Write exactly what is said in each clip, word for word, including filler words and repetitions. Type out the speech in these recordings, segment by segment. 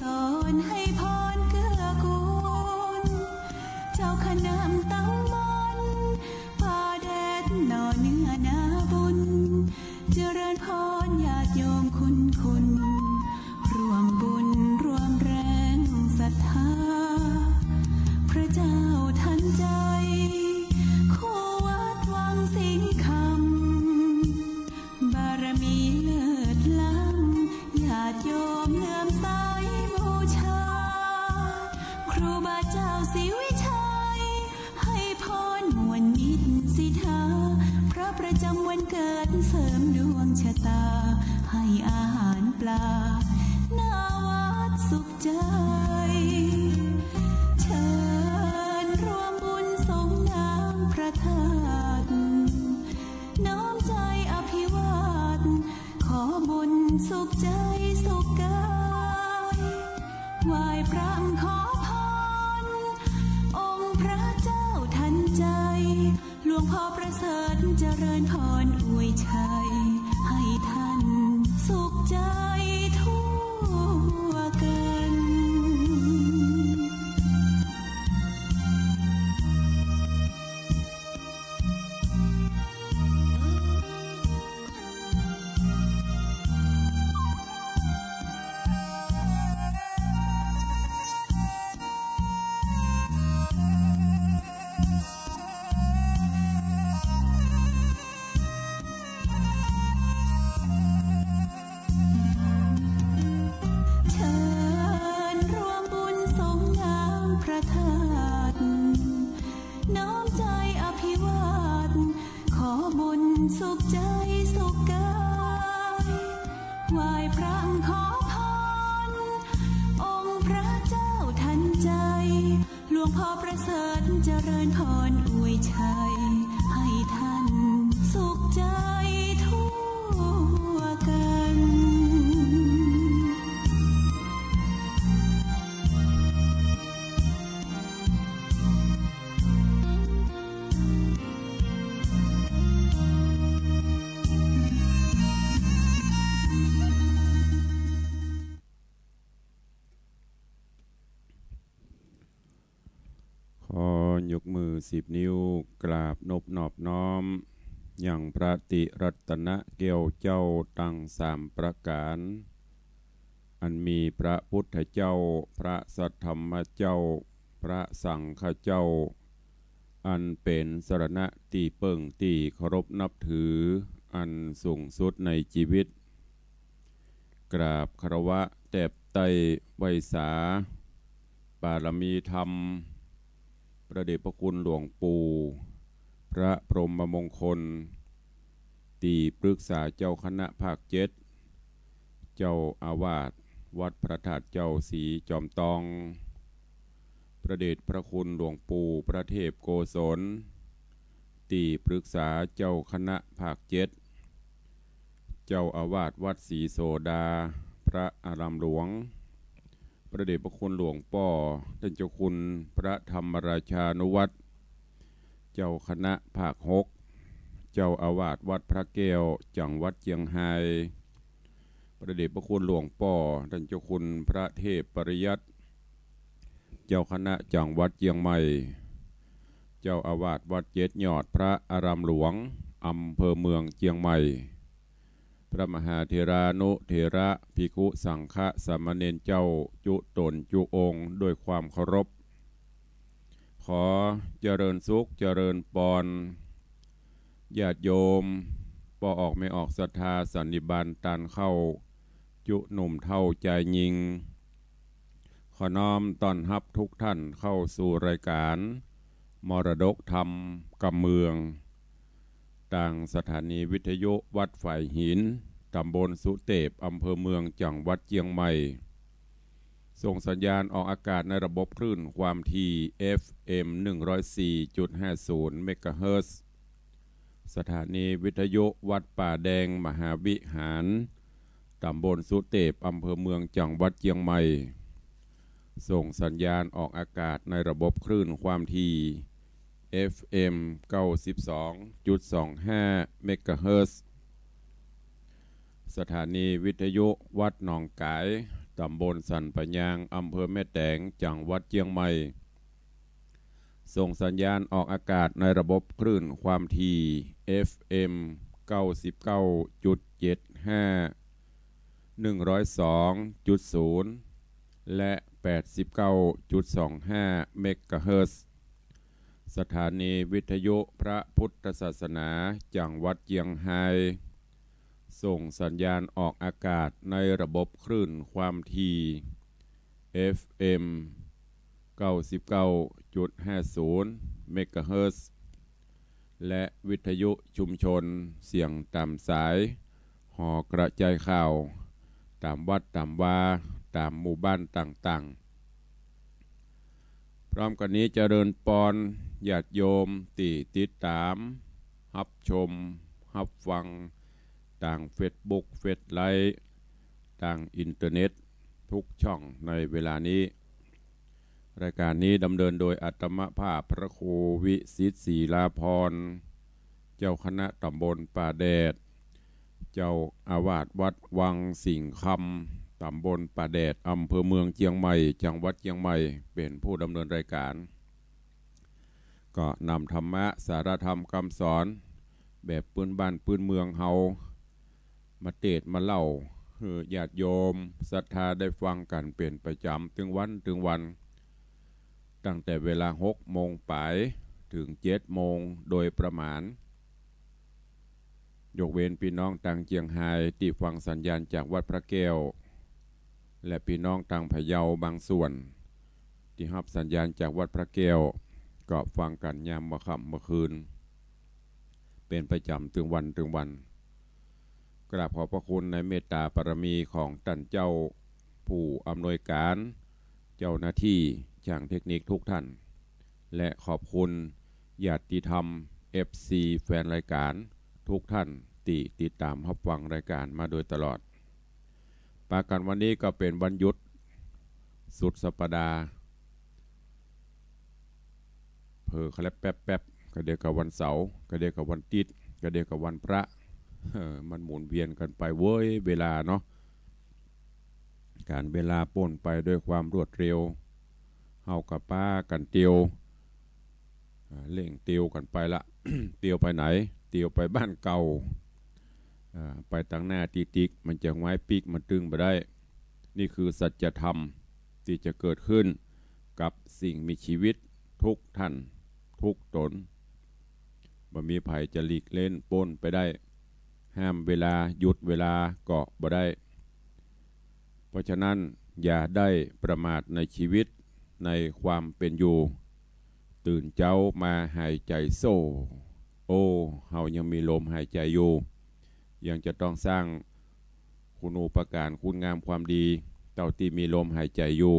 สอนให้พรเกื้อกูล เจ้าคณะตำบลป่าแดดหน่อเนื้อนาบุญ เจริญพรญาติโยมคุณคุณ ร่วมบุญร่วมแรงศรัทธา พระเจ้าทันใจ คู่วัดวังสิงห์คำ บารมีเลิศล้ำ ญาติโยมเลื่อมใสบูชา ครูบาเจ้าศรีวิชัย ให้พรม่วนมิตรสิทธา พระประจำวันเกิดเสริมดวงชะตา ให้อาหารปลา หน้าวัดสุขใจ เชิญร่วมบุญสงน้ำพระธาตุ น้อมใจอภิวาท ขอบุญสุขใจสุขกาย ไหว้พระขอพร องค์พระเจ้าทันใจ หลวงพ่อประเสริฐเจริญพรอวยชัย ให้ท่านสุขใจทั่วกัน เชิญร่วมบุญสงน้ำพระธาตุ น้อมใจอภิวาท ขอบุญสุขใจสุขกาย ไหว้พระขอพร องค์พระเจ้าทันใจ หลวงพ่อประเสริฐเจริญพรอวยชัย ให้ท่านสุขใจทั่วกัน ขอยกมือสิบนิ้ว กราบนบนอบน้อม ยังพระติรัตนแก้วเจ้าตังสามประก๋าน อันมีพระพุทธเจ้า พระสัทธรรมเจ้า พระสังฆเจ้า อันเป๋นสรณะตี้เปิ้งตี้เคารพนับถืออันสูงสุดในจีวิต กราบคารวะแตบไต้ไหว้สา บารมีธรรม พระเดชพระคุณหลวงปู่ พระพรหมมงคล ตี้ปรึกษาเจ้าคณะภาคเจ็ด เจ้าอาวาสวัดพระธาตุเจ้าศรีจอมตอง พระเดชพระคุณหลวงปู่พระเทพโกศล ตี้ปรึกษาเจ้าคณะภาคเจ็ด เจ้าอาวาสวัดศรีโสดา พระอารามหลวง พระเดชพระคุณหลวงป้อ ต้านเจ้าคุณพระธรรมราชานุวัฒน์ เจ้าคณะภาคหก เจ้าอาวาสวัดพระแก้ว จังหวัดเจียงฮาย พระเดชพระคุณหลวงป้อ ต้านเจ้าคุณพระเทพปริยัติ เจ้าคณะจังหวัดเจียงใหม่ เจ้าอาวาสวัดเจ็ดยอด พระอารามหลวง อำเภอเมืองเจียงใหม่ พระมหาเถรานุเถระ ภิกขุสังฆะสามเณรเจ้า จุ๊ต๋นจุ๊องค์ ด้วยความเคารพ ขอเจริญสุขเจริญปอน ญาติโยม ป้อออกแม่ออกศรัทธาสันนิบาตตานเข้า จุ๊หนุ่มเฒ่าจายญิง ขอน้อมต้อนฮับทุกท่านเข้าสู่รายการมรดกธรรมกำเมือง ตางสถานีวิทยุวัดฝายหิน ต๋ำบลสุเตป อำเภอเมือง จังหวัดเจียงใหม่ ส่งสัญญาณออกอากาศในระบบคลื่นความถี่ เอฟเอ็ม หนึ่งร้อยสี่จุดห้าศูนย์ เมกะเฮิรตซ์ สถานีวิทยุวัดป่าแดงมหาวิหาร ต๋ำบลสุเตป อำเภอเมือง จังหวัดเจียงใหม่ ส่งสัญญาณออกอากาศในระบบคลื่นความถี่ เอฟเอ็ม เก้าสิบสองจุดสองห้า เมกะเฮิรตซ์ สถานีวิทยุวัดหนองก๋าย ต ตำบลสันป่ายาง อำเภอแม่แตง จังหวัดเจียงใหม่ ส่งสัญญาณออกอากาศในระบบคลื่นความถี่ เอฟเอ็ม เก้าสิบเก้าจุดเจ็ดห้า หนึ่งร้อยสองจุดศูนย์ และ แปดสิบเก้าจุดสองห้า เมกะเฮิรตซ์ สถานีวิทยุพระพุทธศาสนาจังหวัดเจียงไฮ้ ส่งสัญญาณออกอากาศในระบบคลื่นความถี่ เอฟเอ็ม เก้าสิบเก้าจุดห้าศูนย์ เมกะเฮิรตซ์ และวิทยุชุมชนเสียงต๋ามสาย หอกระจายข่าว ต๋ามวัดต๋ามวา ต๋ามหมู่บ้านต่างๆ พร้อมกั๋นนี้เจริญปอนญาติโยมตี้ติดต๋าม ฮับชม ฮับฟัง ตางเฟซบุ๊ก เฟซไลฟ์ ตางอินเทอร์เน็ต ทุกช่องในเวลานี้ รายการนี้ดำเนินโดยอาตมาภาพพระครูวิสิทธิ์ ศิลาภรณ์ เจ้าคณะตำบลป่าแดด เจ้าอาวาสวัดวังสิงห์คำ ตำบลป่าแดด อำเภอเมืองเจียงใหม่ จังหวัดเจียงใหม่ เป๋นผู้ดำเนินรายการ ก็นำธรรมะ สาระธรรมกำสอน แบบปื้นบ้านปื้นเมืองเฮา มาเตสน์มาเล่า หื้อญาติโยมศรัทธาได้ฟังกั๋นเป๋นประจ๋ำ ตึงวันตึงวัน ตั้งแต่เวลาหกโมงป๋าย เถิงเจ็ดโมงโดยประมาณ ยกเว้นปี้น้องตางเจียงไฮ้ตี้ฟังสัญญาณจากวัดพระแก้ว และปี้น้องตางพะเยาบางส่วน ตี้ฮับสัญญาณจากวัดพระแก้ว ก็ฟังกั๋นยามเมื่อค่ำเมื่อคืน เป๋นประจ๋ำตึงวันตึงวัน กราบขอบพระคุณในเมตตาบารมีของต้านเจ้าผู้อำนวยการ เจ้าหน้าตี้ ช่างเทคนิคทุกท่าน และขอบคุณญาติธรรม เอฟซี แฟนรายการทุกท่านตี้ติดต๋ามฮับฟังรายการมาโดยตลอด ปะกั๋นวันนี้ก็เป๋นวันหยุดสุดสัปดาห์ เผลอแคลบแป๊บๆ กะเดี่ยวก็วันเสาร์ กะเดี่ยวก็วันติ๊ด กะเดี่ยวก็วันพระ เออ มันหมุนเวียนกั๋นไปเว้ย เวลาเนาะ ก๋านเวลาป๊นไปด้วยความรวดเร็ว เฮาก็ปากั๋นเตียว อ่า เร่งเตียวกั๋นไปละ เตียวไปไหน เตียวไปบ้านเก่า อ่า ไปตังหน้าติ๊กๆ มันจะหงายปิ๊กมาตึงบ่ได้ นี่คือสัจธรรมตี้จะเกิดขึ้นกับสิ่งมีชีวิตทุกท่านทุกต๋น บ่มีใผจะหลีกเล้นป๊นไปได้ ห้ามเวลา หยุดเวลาก็บ่ได้ เพราะฉะนั้นอย่าได้ประมาทในชีวิต ในความเป๋นอยู่ ตื่นเจ๊ามาหายใจ๋โซ่ โอ้ เฮายังมีลมหายใจ๋อยู่ ยังจะต้องสร้างคุณูปการคุณงามความดี เต้าตี้มีลมหายใจ๋อยู่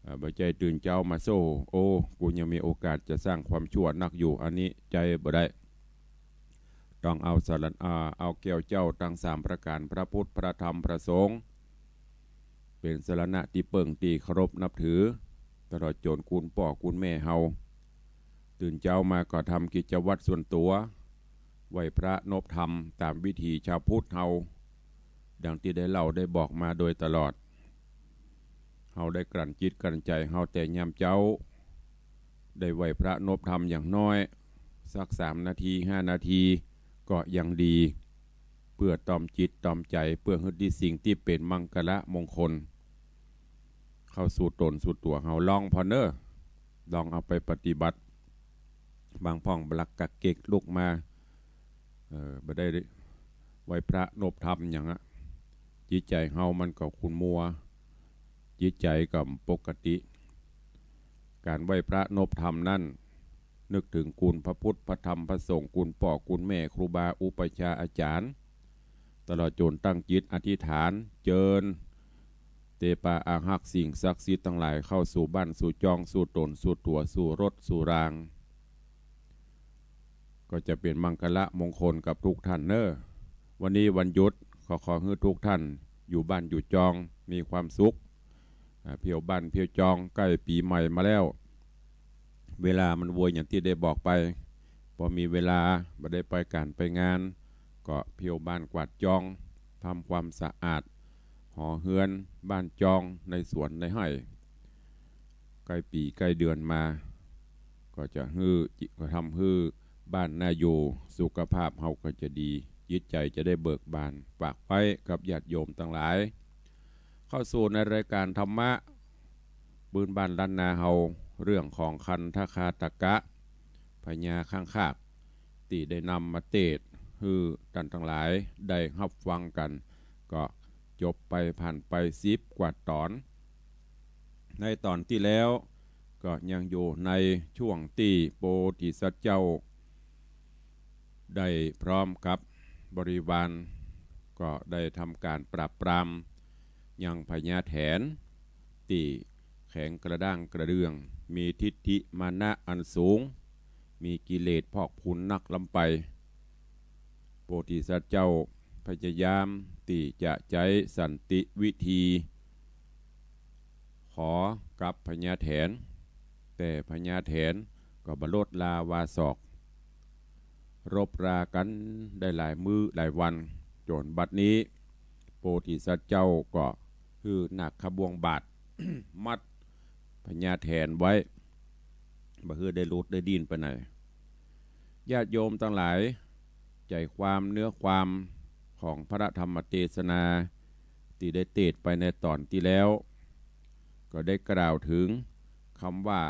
อ่า บ่ใจ้ตื่นเจ๊ามาโซ่ โอ้ กูยังมีโอกาสจะสร้างความชั่วนักอยู่ อันนี้ใจ๊บ่ได้ ต้องเอาสรร- อ่า เอาแก้วเจ้าตังสามประก๋าน พระพุทธ พระธรรม พระสงฆ์ เป๋นสรณะตี้เปิ้งตี้เคารพนับถือ ตลอดจ๋นคุณป้อคุณแม่เฮา ตื่นเจ๊ามาก็ทำกิจวัตรส่วนตั๋ว ไหว้พระนบธรรมต๋ามวิถีชาวพุทธเฮา ดังตี้ได้เล่าได้บอกมาโดยตลอด เฮาได้กลั่นจิตกลั่นใจ๋เฮาแต่ยามเจ๊า ได้ไหว้พระนบธรรมอย่างน้อยสักสามนาที ห้านาที ก็ยังดี เปื้อตอมจิตตอมใจ๋ เปื้อหื้อได้สิ่งตี้เป๋นมังคละมงคล เข้าสู่ต๋นสู่ตั๋วเฮา ลองผ่อเน่อ ลองเอาไปปฏิบัติ บางพ่องบลักกักเก็กลุกมา เออ บ่ได้ไหว้พระนบธรรมหยังอะ จิตใจ๋เฮามันก็ขุ่นมัว จิตใจ๋ก็ปกติ ก๋านไหว้พระนบธรรมนั้น นึกเถิงคุณพระพุทธ พระธรรม พระสงฆ์ คุณป้อคุณแม่ ครูบาอุปัชฌาย์อาจ๋ารย์ ตลอดจ๋นตั้งจิตอธิษฐาน เจิญเตปาอาฮักษ์สิ่งศักดิ์สิทธิ์ตังหลาย เข้าสู่บ้านสู่จอง สู่ต๋นสู่ตั๋ว สู่รถสู่ราง ก็จะเป๋นมังคละมงคลกับทุกท่านเน่อ วันนี้วันหยุด ขอ ขอหื้อทุกท่านอยู่บ้านอยู่จอง มีความสุข อ่า เที่ยวบ้านเที่ยวจอง ใก้ปี๋ใหม่มาแล้ว เวลามันโวยอย่างตี้ได้บอกไป ปอมีเวลาบ่ได้ไปก๋านไปงาน ก็เที่ยวบ้านกวาดจอง ทำความสะอาด หอเฮือนบ้านจองในสวนในไฮ่ ใก้ปี๋ใก้เดือนมา ก็จะหื้อ ก็ทำหื้อบ้านน่าอยู่ สุขภาพเฮาก็จะดี จิตใจ๋จะได้เบิกบาน ฝากไว้กับญาติโยมตังหลาย เข้าสู่ในรายการธรรมะ ปื้นบ้านล้านนาเฮา เรื่องของคันธคาตกะ พญาข้างคาก ตี้ได้นำมาเตสน์หื้อต้านตังหลายได้ฮับฟังกั๋น ก็จบไปผ่านไปสิบกว่าต๋อน ในต๋อนตี้แล้วก็ยังอยู่ในช่วงตี้โพธิสัตว์เจ้า ได้พร้อมกับบริวาร ก็ได้ทำก๋านปราบปรามยังพญาแถน ตี้แข็งกระด้างกระเดื่อง มีทิฏฐิมานะอันสูง มีกิเลสพอกพูนนักล้ำไป โพธิสัตว์เจ้าพยายามตี้จะใจ๊สันติวิธี ขอกับพญาแถน แต่พญาแถนก็บ่ลดลาวาศอก รบรากั๋นได้หลายมื้อหลายวัน จ๋นบัดนี้ โพธิสัตว์เจ้าก็หื้อนาคบ่วงบาด มัดพญาแถนไว้ บ่หื้อได้หลุดได้ดิ้นไปไหน ญาติโยมตังหลาย ใจ๋ความเนื้อความของพระธรรมเตสนา ตี้ได้เตสน์ไปในต๋อนตี้แล้ว ก็ได้กล่าวเถิงกำว่า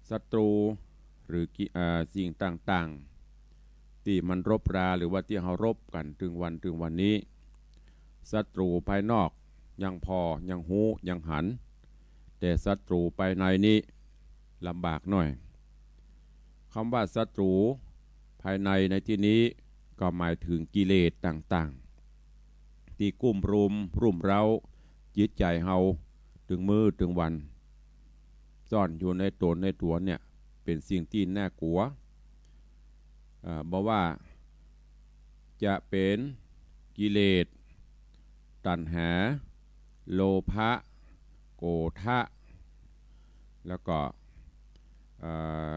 ศัตรู๋ หรือกิ อ่า สิ่งต่างๆ ตี้มันรบรา หรือว่าตี้เฮารบกั๋นเถิงวันเถิงวันนี้ ศัตรู๋ภายนอกยังผ่อ ยังฮู้ ยังหัน แต่ศัตรู๋ภายในนี้ลำบากหน่อย กำว่าศัตรู๋ภายในในตี้นี้ก็หมายเถิงกิเลสต่างๆ ตี้กุ้มรุมรุ่มเร้าจิตใจ๋เฮาเถิงมื้อเถิงวัน ซ่อนอยู่ในต๋นในตั๋วเนี่ย เป๋นสิ่งตี้น่ากลัว เอ่อ บ่ว่าจะเป๋นกิเลส ตัณหา โลภะ โกฏฐะ แล้วก็ เอ่อ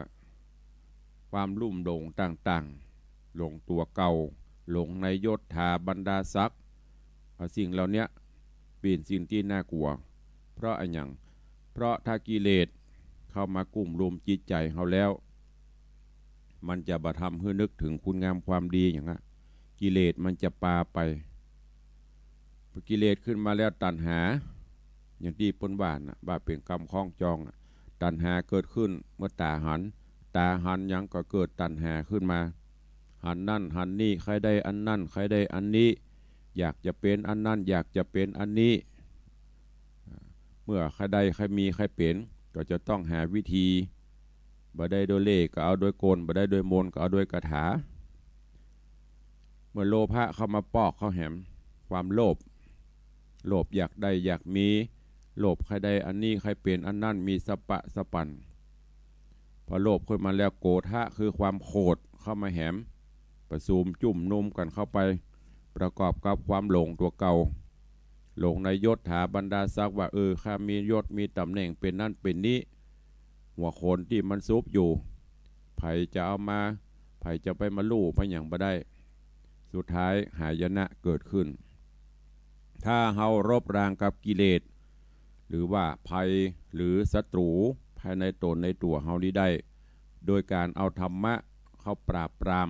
ความลุ่มหลงต่างๆ หลงตั๋วเก่า หลงในยศถาบรรดาศักดิ์ เอ่อ สิ่งเหล่าเนี้ยเป๋นสิ่งตี้น่ากลัว เพราะอะหยัง เพราะถ้ากิเลสเข้ามากุ้มรุมจิตใจ๋เฮาแล้ว มันจะบ่ทำหื้อนึกเถิงคุณงามความดีหยังอะ กิเลสมันจะปาไป พอกิเลสขึ้นมาแล้วตัณหา อย่างตี้เปิ้นว่าน่ะ ว่าเป๋นกำคล้องจองอะ ตัณหาเกิดขึ้นเมื่อต๋าหัน ต๋าหันหยังก็เกิดตัณหาขึ้นมา หันนั่นหันนี่ ใค่ได้อันนั่น ใค่ได้อันนี้ อยากจะเป๋นอันนั่น อยากจะเป๋นอันนี้ เมื่อใค่ได้ ใค่มี ใค่เป๋น ก็จะต้องหาวิธี บ่ได้โดยเล่ห์ก็เอาโดยกล บ่ได้โดยมนต์ก็เอาโดยคาถา เมื่อโลภะเข้ามาปอกเข้าแหม ความโลภ โลภอยากได้อยากมี โลภใค่ได้อันนี้ ใค่เป๋นอันนั่น มีสะปะสะปั่น พอโลภขึ้นมาแล้ว โกฏฐะคือความโขดเข้ามาแหม ประชุมจุ่มนุมกั๋นเข้าไป ประกอบกับความหลงตั๋วเก่า หลงในยศถาบรรดาศักดิ์ว่า เออ ข้ามียศมีต๋ำแหน่งเป๋นนั่นเป๋นนี้ หัวโขนตี้มันซุกอยู่ ใผจะเอามา ใผจะไปมาลู่ไปหยังบ่ได้ สุดท้ายหายนะเกิดขึ้น ถ้าเฮารบรางกับกิเลส หรือว่าภัย หรือศัตรูภายในต๋นในตั๋วเฮานี้ได้ โดยก๋านเอาธรรมะเข้าปราบปราม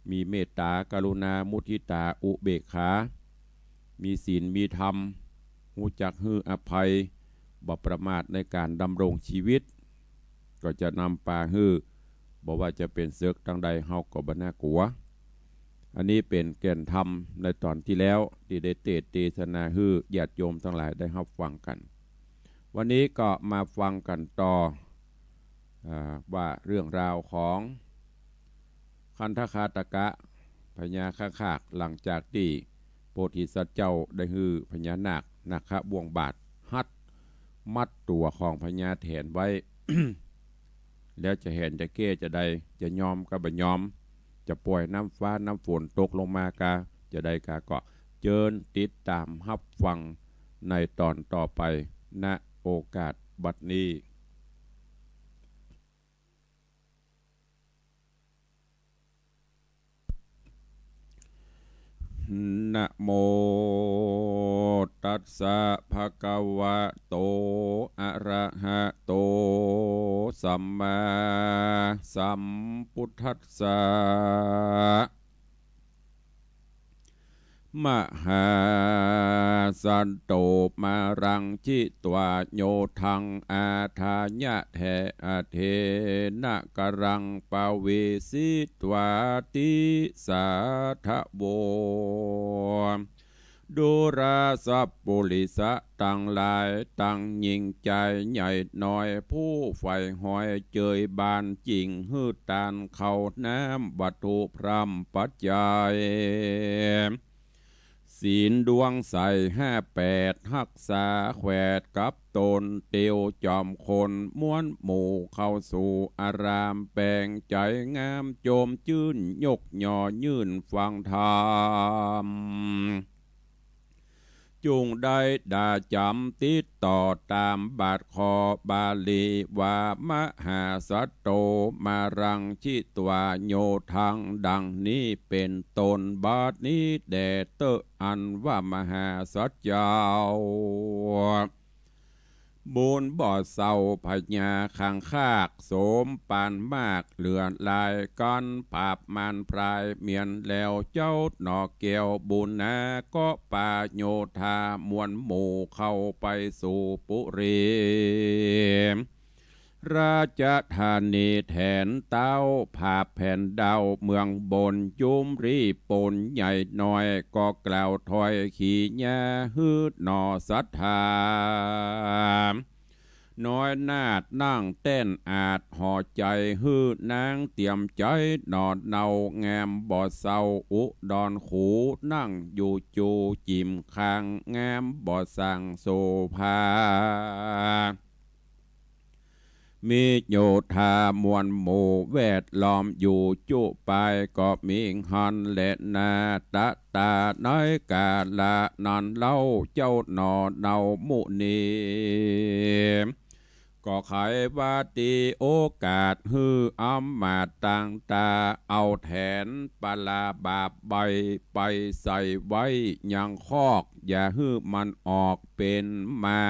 มีเมตต๋า กรุณา มุทิตา อุเบกขา มีศีล มีธรรม ฮู้จักหื้ออภัย บ่ประมาทในก๋านดำรงชีวิต ก็จะนำปาหื้อ บ่ว่าจะเป๋นเสิกตางใด เฮาก็บ่น่ากลัว อันนี้เป๋นแก่นธรรมในต๋อนตี้แล้ว ตี้ได้เตสน์เตสนาหื้อญาติโยมตังหลายได้ฮับฟังกั๋น วันนี้ก็มาฟังกั๋นต่อ อ่า ว่าเรื่องราวของ คันธคาตกะ พญาข้างคาก หลังจากตี้โพธิสัตว์เจ้าได้หื้อพญานาค นาคบ่วงบาด ฮัดมัดตั๋วของพญาแถนไว้ แล้วจะแหนจะแก้จาใด จะยอมก็บ่ยอม จะป่อยน้ำฟ้าน้ำฝนตกลงมากาจาใดกา ก็เจิญติดต๋ามฮับฟังในต๋อนต่อไป ณ โอกาสบัดนี้ นะโมตัสสะ ภะคะวะโต อะระหะโต สัมมาสัมพุทธัสสะ มหาสัตโต มารังจิตวา โยธัง อาทายะ เท อเทนะ กรัง ปะเวสิตวา ติสาทะโว ดูราสัปปุริสะตังหลาย ตังญิงจายใหญ่น้อย ผู้ใฝ่หอยเจยบานจิ่ง หื้อตานข้าวน้ำ วัตถุพร่ำปัจจัย ศีลดวงใสห้าแปด ฮักษาแขวดกับตน เตียวจอมคน ม้วนหมู่เข้าสู่อาราม แป๋งใจ๋งามโจมจื้น ยกยอยื่นฟังธรรม จุ่งได้ดาจ๋ำติดต่อต๋ามบาทคอบาลีว่า มหาสัตโต มารังจิตวา โยธัง ดังนี้เป๋นต้น บัดนี้แด่เต๊อะ อันว่ามหาสัตว์เจ้า บุญบ่เซา พญาคังคาก สมปานมาก เหลือหลายกั๋น ผาบมารพราย เมียนแล้วเจ้าหน่อแก้วบุญนา ก็ปาโยธา มวลหมู่เข้าไปสู่ปุรี ราชธานี แถนเต๊า ผาบแผนดาว เมืองบน จุมรีปนใหญ่น้อย ก็กล่าวถ้อยขีญา หื้อหน่อศรัทธา น้อยนาฏนั่งแต้นอาจ ห่อใจ๋หื้อนาง เตรียมใจ๋หน่อเนา งามบ่เซา อุดรขู นั่งอยู่จู๋จิ่มข้าง งามบ่ส่างโสภา มีโยธามวลหมู่ แวดล้อมอยู่จุปาย ก็มีหั้นแลนา ตะตาในกาละนั้นเล่า เจ้าหน่อเนามุนี ก็ใค่ว่าตี้โอกาส หื้ออำมาตย์ต่างต๋า เอาแถนปลาบาบใบ ไปใส่ไว้ยังคอก อย่าหื้อมันออกเป๋นไม้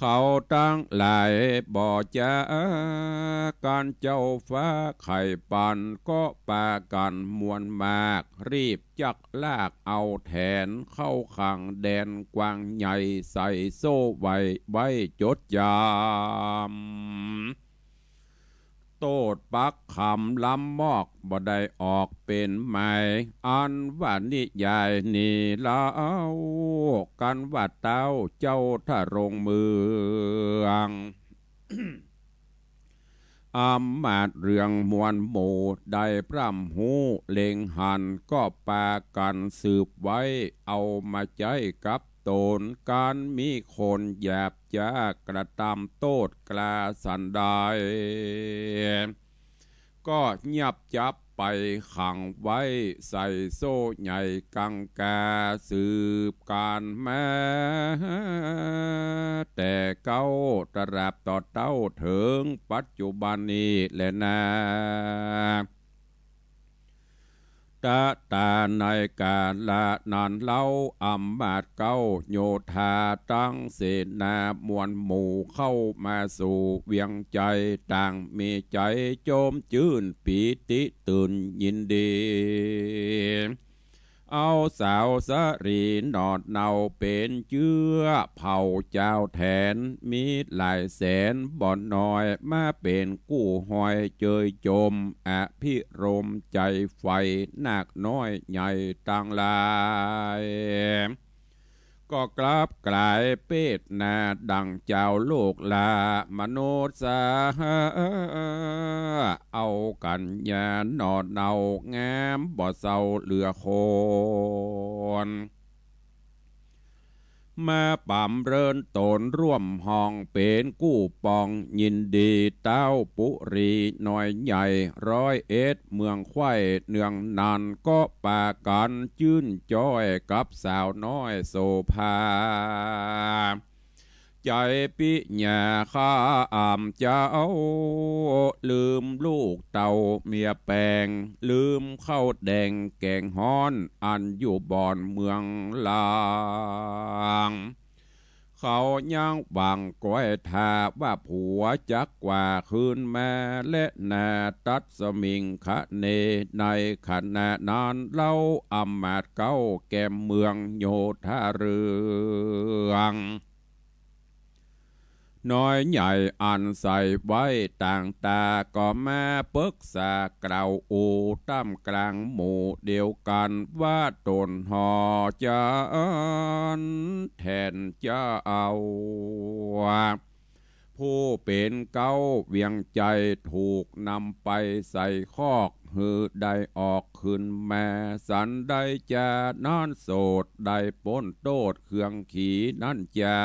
เขาตังหลายบ่จ๋ากั๋น เจ้าฟ้าใค่ปัน ก็ปากั๋นมวลมาก รีบจักลากเอาแถน เข้าขังแดนกว้างใหญ่ใส่โซ่ไว้ ไว้จดจ๋ำ โต้ษปักขำล้ำมอก บ่ได้ออกเป๋นไม้ อันว่านิยายนี้เล่า กั๋นว่าเต๊าเจ้าทรงเมือง อำมาตย์เรืองมวลหมู่ ได้พร่ำฮู้เล็งหัน ก็ปากั๋นสืบไว้ เอามาใจ๊กับต๋น กั๋นมีคนหยาบจ๊ากระตำโต้ษกล้าสันใด ก็ยับจับไปขังไว้ ใส่โซ่ใหญ่กังกา สืบกั๋นมา แต่เก๊าตราบต่อเต้า เถิงปัจจุบันนี้แลนา ตะตาในกาละนั้นเล่า อำมาตย์เก๊าโยธาตังเสนามวลหมู่ เข้ามาสู่เวียงใจ๋ ต่างมีใจ๋โจมจื้นปีติตื่นยินดี เอาสาวสะหลีหน่อเนาเป๋นเจื้อเผ่าจาวแถน มีหลายแสนบ่น้อย มาเป๋นกู้ฮอยเจยจม อภิรมย์ใจ๋ใฝ่นักน้อยใหญ่ตังหลาย ก็กลับกล๋ายเปตนาดั่งจาวโลกลา มนุษย์สา เอากั๋นยาหน่อเนางามบ่เซาเหลือคน มาป๋ำเริญต๋นร่วมห้องเป๋นกู้ปองยินดี เต้าปุรีน้อยใหญ่ร้อยเอ็ดเมืองไขว้ เนืองนั้นก็ปากั๋นจื้นจ้อยกับสาวน้อยโสภา เ ใจ๋ปิญาข้าอ่ำเจ้า ลืมลูกเต้าเมียแป๋ง ลืมข้าวแดงแก๋งฮ้อน อันอยู่บ่อนเมืองลาง เขายังหวังก้อยท่าว่าผัวจักกว่าคืนมา และนาตัดสมิงคะเน ในขณะนั้นเล่าอำมาตย์เก๊าแก่เมืองโยธาเรือง น้อยใหญ่อันใส่ไว้ต่างตา ก็มาปึกษากล่าวอู้ต้ามกลางหมู่เดียวกั๋น ว่าต๋นห่อจันแทนเจ้า ผู้เป๋นเก๊าเวียงใจ๋ ถูกนำไปใส่คอก หื้อได้ออกคืนมา สันได้จานั้นโสด ได้ป๊นโต้ษเคืองขีนั้นจา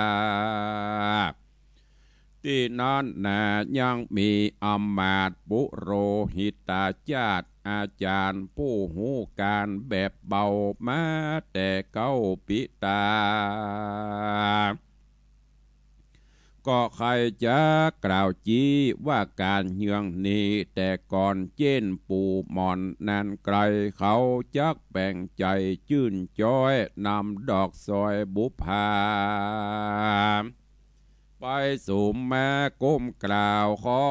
ตี้นั้นนายังมีอำมาตย์ปุโรหิตาจารย์ อาจ๋ารย์ผู้ฮู้ก๋านแบบเบา มาแต่เก๊าปิตา ก็ใค่จะกล่าวจี้ว่าก๋านเยื่องนี้ แต่ก่อนเจ๊นปู่หม่อนนันไกล เขาจักแป๋งใจ๋จื้นจ๊อย นำดอกซอยบุพผา ไปสุมมาก้มกล่าวขอ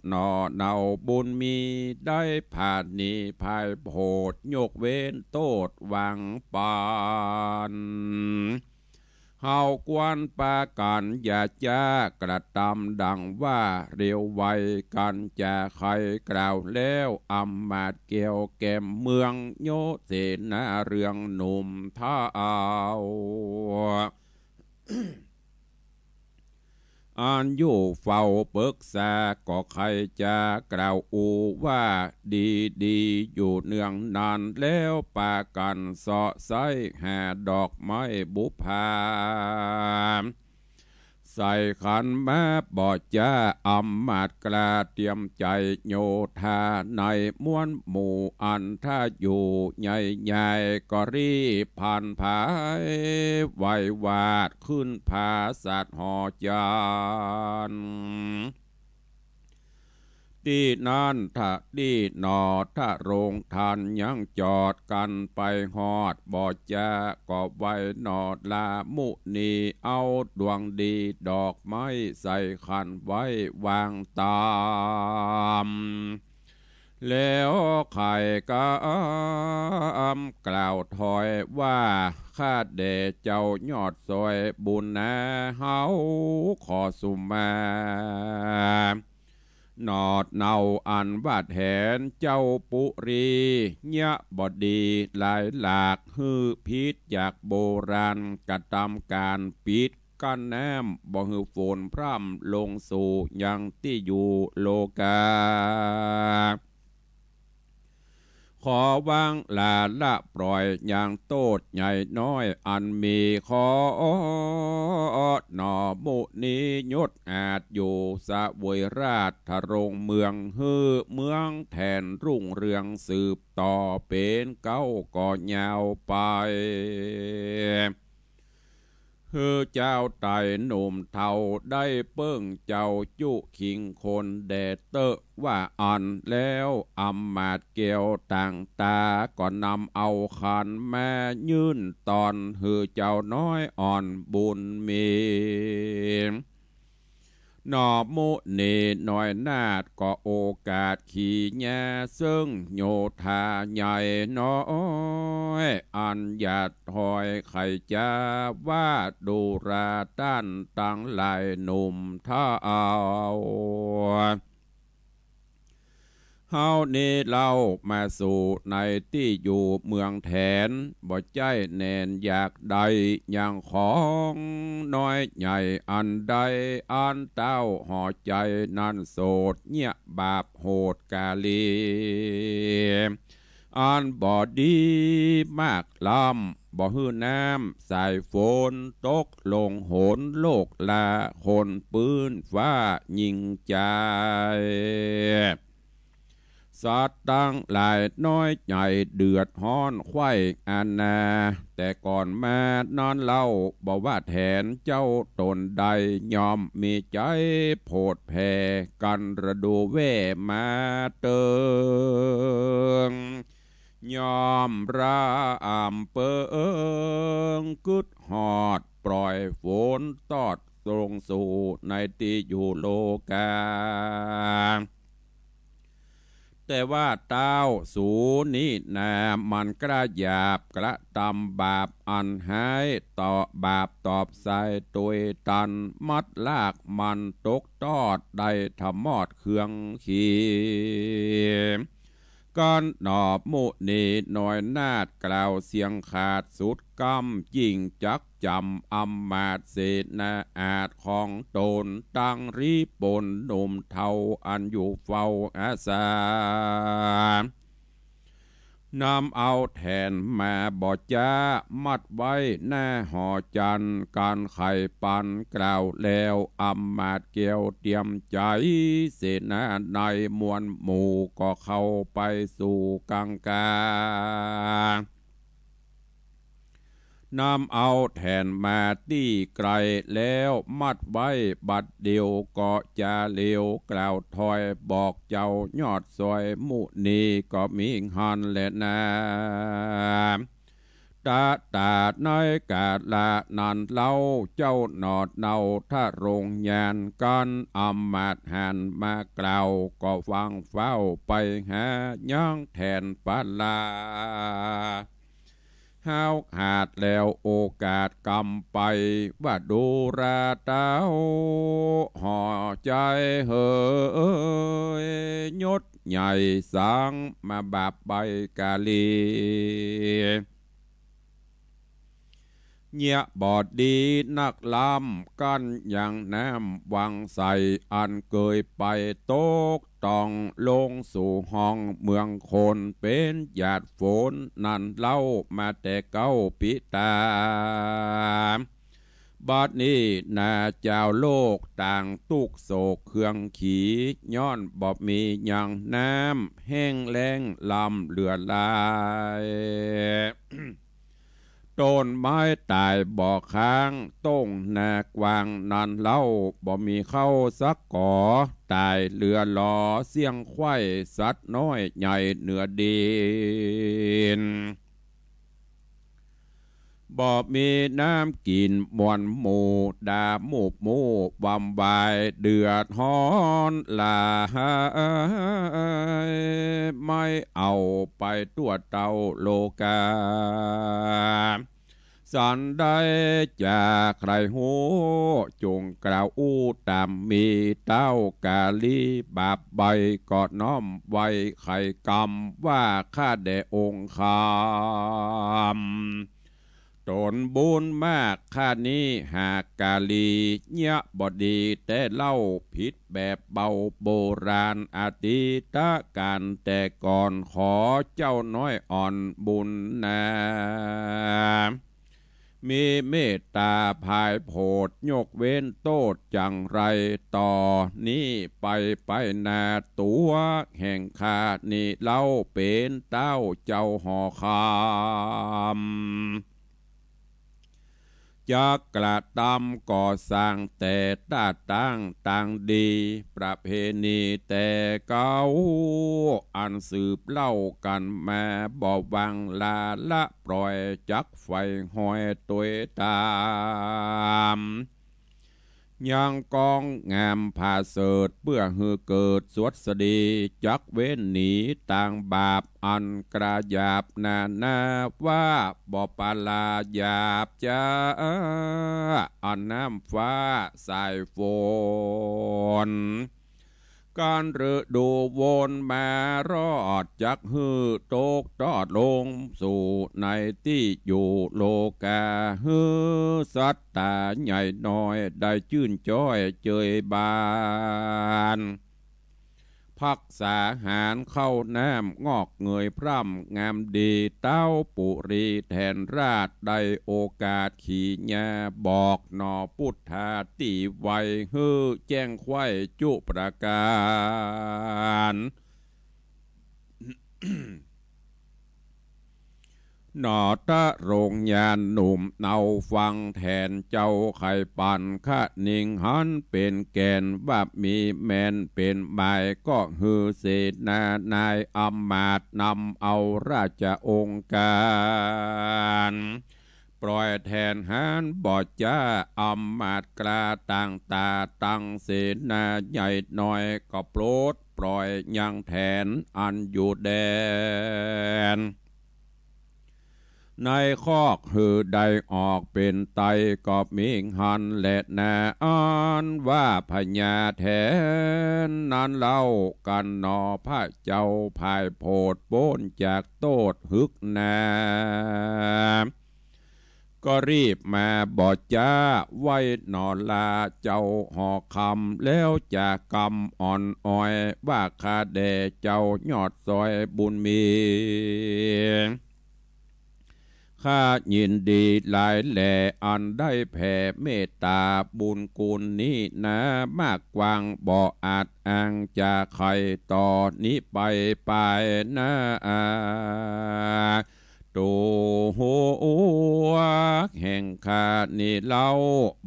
หน่อเนาบุญมี ได้ผาดหนีภัยโผด ยกเว้นโต้ษหวังปัน เฮาควรปากั๋นอย่าจ๊ากระตำดังว่า เร็วไวกั๋นจะใค่กล่าวแล้ว อำมาตย์แก้วแก่เมืองโยเสนาเรืองหนุ่มเฒ่า อันอยู่เฝ้าปึกษา ก็ใค่จะกล่าวอู้ว่า ดีดีอยู่เนืองนั้น แล้วปากั๋นเซาะไส้หาดอกไม้บุพผา ใส่ขันมาบ่จ๊า อำมาตย์กล้าเตรียมใจ๋โยธา ในมวลหมู่อันถ้าอยู่ใหญ่ๆ ก็รีบผ่านผาย ไหว้วาดขึ้นผาสัตว์หอจันทร์ ตี้นั้นทะตี้หน่อทะโรงทันยังจอดกั๋นไปฮอดบ่จ๊า ก็ไหว้หน่อลามุนี เอาดวงดีดอกไม้ใส่ขันไว้วางต๋าม แล้วใค่กำกล่าวถอยว่า ข้าแด่เจ้ายอดซอยบุญนา เฮาขอสุมมา หน่อเนาอันว่าแทนเจ้าปุรียบดีหลายหลาก หื้อผิดจากโบราณกระตำก๋านปิดกั้นน้ำ บ่หื้อฝนพร่ำลงสู่ยังตี้อยู่โลกา ขอวางลาละปล่อยยังโต้ษใหญ่น้อย อันมีขอ หน่อมุนียศอาจอยู่เสวยราชรงค์เมือง หื้อเมืองแทนรุ่งเรืองสืบต่อเป๋นเก๊าก่อยาวไป หื้อเจ้าไต๋หนุ่มเฒ่าได้เปิ้งเจ้าจุขิงคนแด่เต๊อะ ว่าอั้นแล้วอำมาตย์แก้วต่างตา ก็นำเอาขันมายื่นตอน หื้อเจ้าน้อยอ่อนบุญมี หน่อมุนีน้อยนาฏก็โอกาสขี่แย้เซิ่งโยธาใหญ่น้อย อันหยาดหอยไข่จ้าว่าดูราต้านตังหลายหนุ่มเฒ่า เฮานี้เล่ามาสู่ในตี้อยู่เมืองแถน บ่ใจ้แหนนอยากได้อย่างของน้อยใหญ่อันใด อันเต้าหอใจ๋นั้นโสดเยียะบาปโหดกาลี อันบ่ดีมากล้ำ บ่หื้อน้ำสายฝนตกลงหนโลกลา คนปื้นฟ้ายิงจาย สัตว์ตังหลายน้อยใหญ่เดือดฮ้อนใคว่อาณา แต่ก่อนมานั้นเล่า บ่ว่าแถนเจ้าต๋นใด ย่อมมีใจ๋โผดแผ่กั๋นระดูแว่มาเติง ย่อมระอำเปิงกึ๊ดฮอดปล่อยฝนตอดลงสู่ในตี้อยู่โลกา แต่ว่าต้าวสูนี้นา มันกล้าหยาบกระตำบาปอันฮ้าย ต่อบาปตอบใส่ตวยตัน มัดลากมันตกตอดได้ถมอดเครื่องขี กั๋นหนอ มุนีน้อยนาฏกล่าวเสียงขาดสุดกำ ยิ่งจักจ๋ำอำมาตย์เสนาอาชญ์ของต๋น ตังรีปนหนุ่มเฒ่าอันอยู่เฝ้าอาสา นำเอาแถนมาบ่จ๊า มัดไว้หน้าหอจันทร์ กั๋นไขปันกล่าวแล้วอำมาตย์แก้วเตียมใจ๋ เสนาในมวลหมู่ก็เข้าไปสู่กังกา นำเอาแถนมาตี้ไกลแล้วมัดไว้บัดเดียว ก็จาเร็วกล่าวถอยบอกเจ้ายอดซอย มุนีก็มีหั้นแลนา ตะต๋าในกาละนั้นเล่า เจ้าหนอดเนาทะรงยานกั๋น อำมาตย์หันมากล่าว ก็ฟังฟ้าวไปหายังแถนปาลา ฮ้าวหาดแล้วโอกาสกำไป ว่าดูราเต้า หอใจ๋เหย ยศใหญ่สังมาบาปใบกาลี เยียะบ่ดีนักล้ำ กั๋นยังน้ำวังใส อันเกยไปตกต้องลงสู่ห้องเมืองคน เป๋นหยาดฝนนั้นเล่า มาแต่เก๊าปิตา บัดนี้นาจาวโลกต่างตุ๊กข์โศกเคืองขี ย้อนบ่มียังน้ำ แห้งแล้งล้ำเหลือหลาย ต้นไม้ต๋ายบ่ค้าง ต้งนากว้างนั้นเล่า บ่มีเข้าสักก๋อ ต๋ายเหลือหลอเสี้ยงไขว้ สัตว์น้อยใหญ่เหนือดิน บ่มีน้ำกิ๋นมวลหมู่ ดามูบมู่วำวาย เดือดฮ้อนหลาย ไม่เอาไปทั่วเต้าโลกา สันใดจาใครฮู้ จงกล่าวอู้ต๋ามมี เต้ากาลีบาปใบ ก็น้อมไหว้ไขกำ ว่าข้าแด่องค์คำ ต๋นบุญมากข้านี้หากกาลี เยียะบ่ดีแต๊เล่า ผิดแบบเบาโบราณ อดีตกาลแต่ก่อน ขอเจ้าน้อยอ่อนบุญนา มีเมตต๋าผายโผด ยกเว้นโต้ษจังไร ต่อนี้ไปไปนา ตั๋วแห่งข้านี้เล่า เป๋นเต้าเจ้าหอคำ จักกระตำก่อสร้างแต่ต้าตั้งตางดี ประเพณีแต่เก๊า อันสืบเล่ากั๋นมา บ่วางลาละปล่อย จักใฝ่หอยตวยต๋าม ยังกองงามผาเสริฐ เปื้อหื้อเกิดสวัสดี จักเว้นหนีตางบาป อันกระหยาบนานาว่า บ่ปาลาหยาบจ๊า อันน้ำฟ้าสายฝน ก๋านฤดูวนมารอด จักหื้อตกตอดลงสู่ในตี้อยู่โลกา หื้อสัตตาใหญ่น้อย ได้จื้นจ้อยเจยบาน ภักษาหารข้าวน้ำ งอกเงยพร่ำงามดี เต้าปุรีแถนราช ได้โอกาสขี่ญาบอกหน่อพุทธาตี้ไว หื้อแจ้งไขว้จุประก๋าน หนอตะโรงญาณหนุ่มเนาฟังแถนเจ้า ใค่ปันคะนิงหันเป๋นแก่น ว่ามีแม่นเป๋นหมาย ก็หื้อเสนานายอำมาตย์นำเอาราชองค์การ ปล่อยแถนหันบ่จ๊า อำมาตย์กล้าต่างต๋า ตังเสนาใหญ่น้อย ก็ปลดปล่อยยังแถนอันอยู่แดน ในคอกหื้อได้ออกเป๋นไต ก็มีหั้นแลนา อันว่าพญาแถนนั้นเล่า กั๋นหนอพระเจ้า ผายโผดป๊นจากโต้ษหึกหนา ก็รีบมาบ่จ๊า ไหว้หนอลาเจ้าหอคำ แล้วจากกำอ่อนอ้อย ว่าข้าแด่เจ้ายอดซอยบุญมี ข้ายินดีหลายแล อันได้แผ่เมตต๋าบุญกุณนี้นา มากกว้างบ่อาจอ้างจะไข ต่อนี้ไปปายหน้า ตั๋วแห่งข้านี้เล่า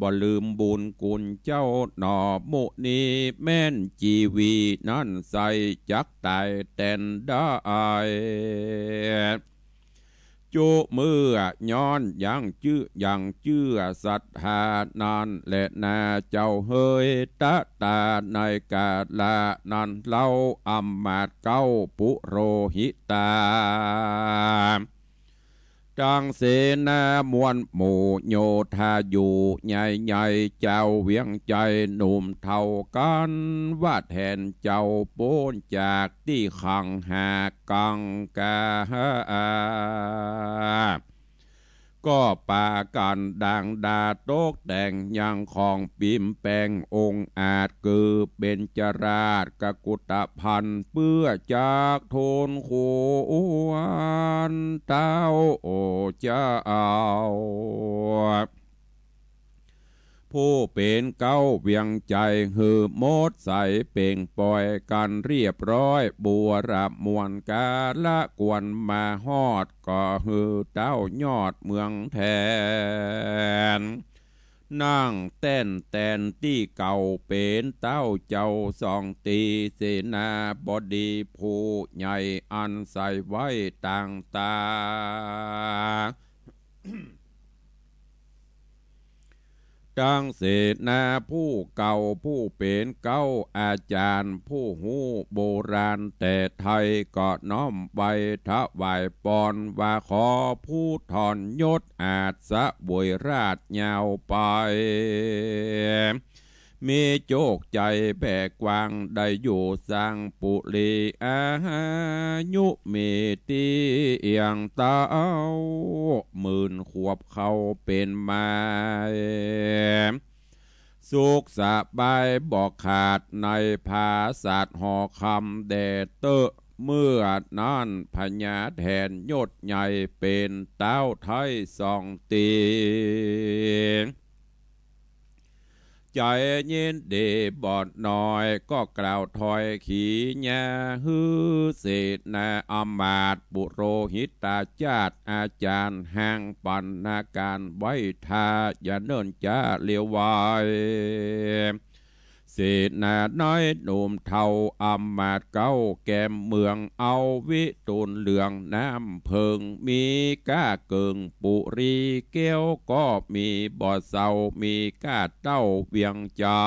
บ่ลืมบุญกุณเจ้าหนอ มุนี้แม่นจีวีนั้นใส จักต๋ายแตนได้ จุเมื่อย้อนยังจื้อ ยังเจื้อศรัทธานั้นแลนา เจ้าเหย ตะตาในกาละนั้นเล่า อำมาตย์เก๊าปุโรหิตา ตังเสนามวลหมู่โยธาอยู่ใหญ่ๆ เจ้าเวียงใจ๋หนุ่มเฒ่ากั๋น ว่าแถนเจ้าป๊นจากตี้ขังหากั๋งกา ก็ปากั๋นดางดาตกแต่งยังของปิมแป๋งองค์อาจ คือเบญจราชกกุฏภัณฑ์ เปื้อจากทูลควรเต้า โอ้เจ้า ผู้เป๋นเก๊าเวียงใจ๋ หื้อหมดใสเป่งป่อยกั๋นเรียบร้อย บัวระมวลกาละกวนมาฮอด ก็หื้อเต้ายอดเมืองแถน นั่งแต้นแตนตี้เก่า เป๋นเต้าเจ้าสองตี๋ เสนาบดีผู้ใหญ่อันใส่ไว้ต่างต๋า ตังเสนาผู้เก่าผู้เป๋นเก๊าอาจ๋ารย์ผู้ฮู้โบราณแต่ไทย ก็น้อมไหว้ถวายปอนว่าขอผู้ถอนยศอาจเสวยราชยาวไป มีโจคใจ๋แผ่กว้างได้อยู่สร้างปุรี อายุมีตี้เอี่ยงเต๊า หมื่นขวบเข้าเป๋นมาย สุขสบายบ่ขาดในผาสาทหอคำแด่เต๊อะ เมื่อนั้นพญาแถนยศใหญ่เป๋นเต๊าไทยสองตี๋ ใจ๋ยินดีบ่น้อย ก็กล่าวถ้อยขีญาหื้อเสนาอำมาตย์ปุโรหิตาจาติอาจ๋ารย์ ห้างปัณณาก๋านไว้ท่า อย่าเนิ่นจ๊าเหลียวไว เสนาน้อยหนุ่มเฒ่าอำมาตย์เก๊าแก้มเมือง เอาวิตูลเหลืองน้ำเผิง มีก้าเกิ่งปุรีแก้วก็มีบ่เศร้า มีก้าเต้าเวียงใจ๋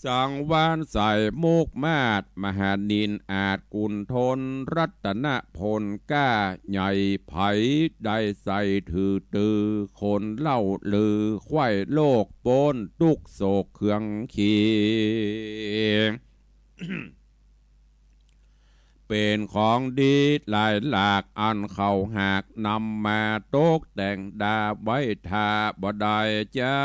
สังวาลสายมุกมาศ มหานินอาจกุณฑล รัตนพลก้าใหญ่ ใผได้ใส่ถือตือ คนเล่าลือไขว้โลกป๊นตุ๊กข์โศกเคืองขี เป๋นของดีหลายหลาก อันเขาหากนำมาตกแต่งดาไว้ท่าบ่ได้จ๊า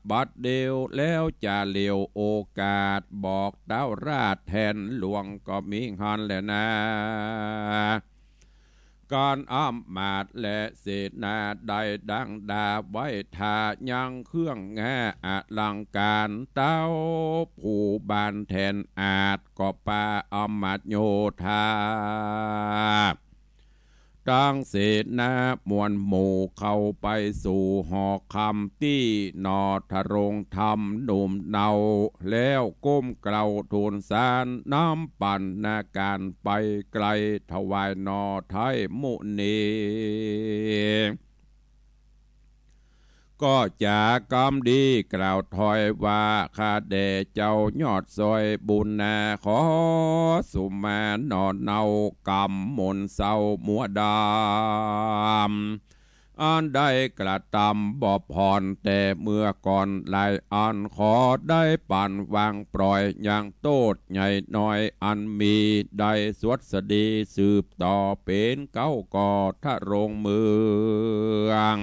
บัดเดี๋ยวแล้วจะเหลียวโอกาส บอกเต๊าราชแถนหลวงก็มีหั้นแลนา ก๋านอำมาตย์และเสนาได้ดังดาไว้ ถ้ายังเครื่องงาอลังก๋าน เต้าผู้บานแถนอาด ก็ปาอำมาตย์โยธา ตังเสนามวลหมู่เข้าไปสู่หอคำตี้หน่อทะโลงธรรมหนุ่มเนา แล้วก้มเกล้าทูลสารนำปัณณาก๋านไปไกล ถวายหน่อไทยมุนี ก็จ๋ากำดีกล่าวถอยว่า ข้าแด่เจ้ายอดซอยบุญนา ขอสุมาหน่อเนาก๋ำมนเศร้ามัวดำ อันได้กระตำบ่ผ่อนแต่เมื่อก่อนหลายอัน ขอได้ปั๋นวางปล่อยยังโต้ษใหญ่น้อยอันมี ได้สวัสดีสืบต่อเป๋นเก๊าก่อทะโลงเมือง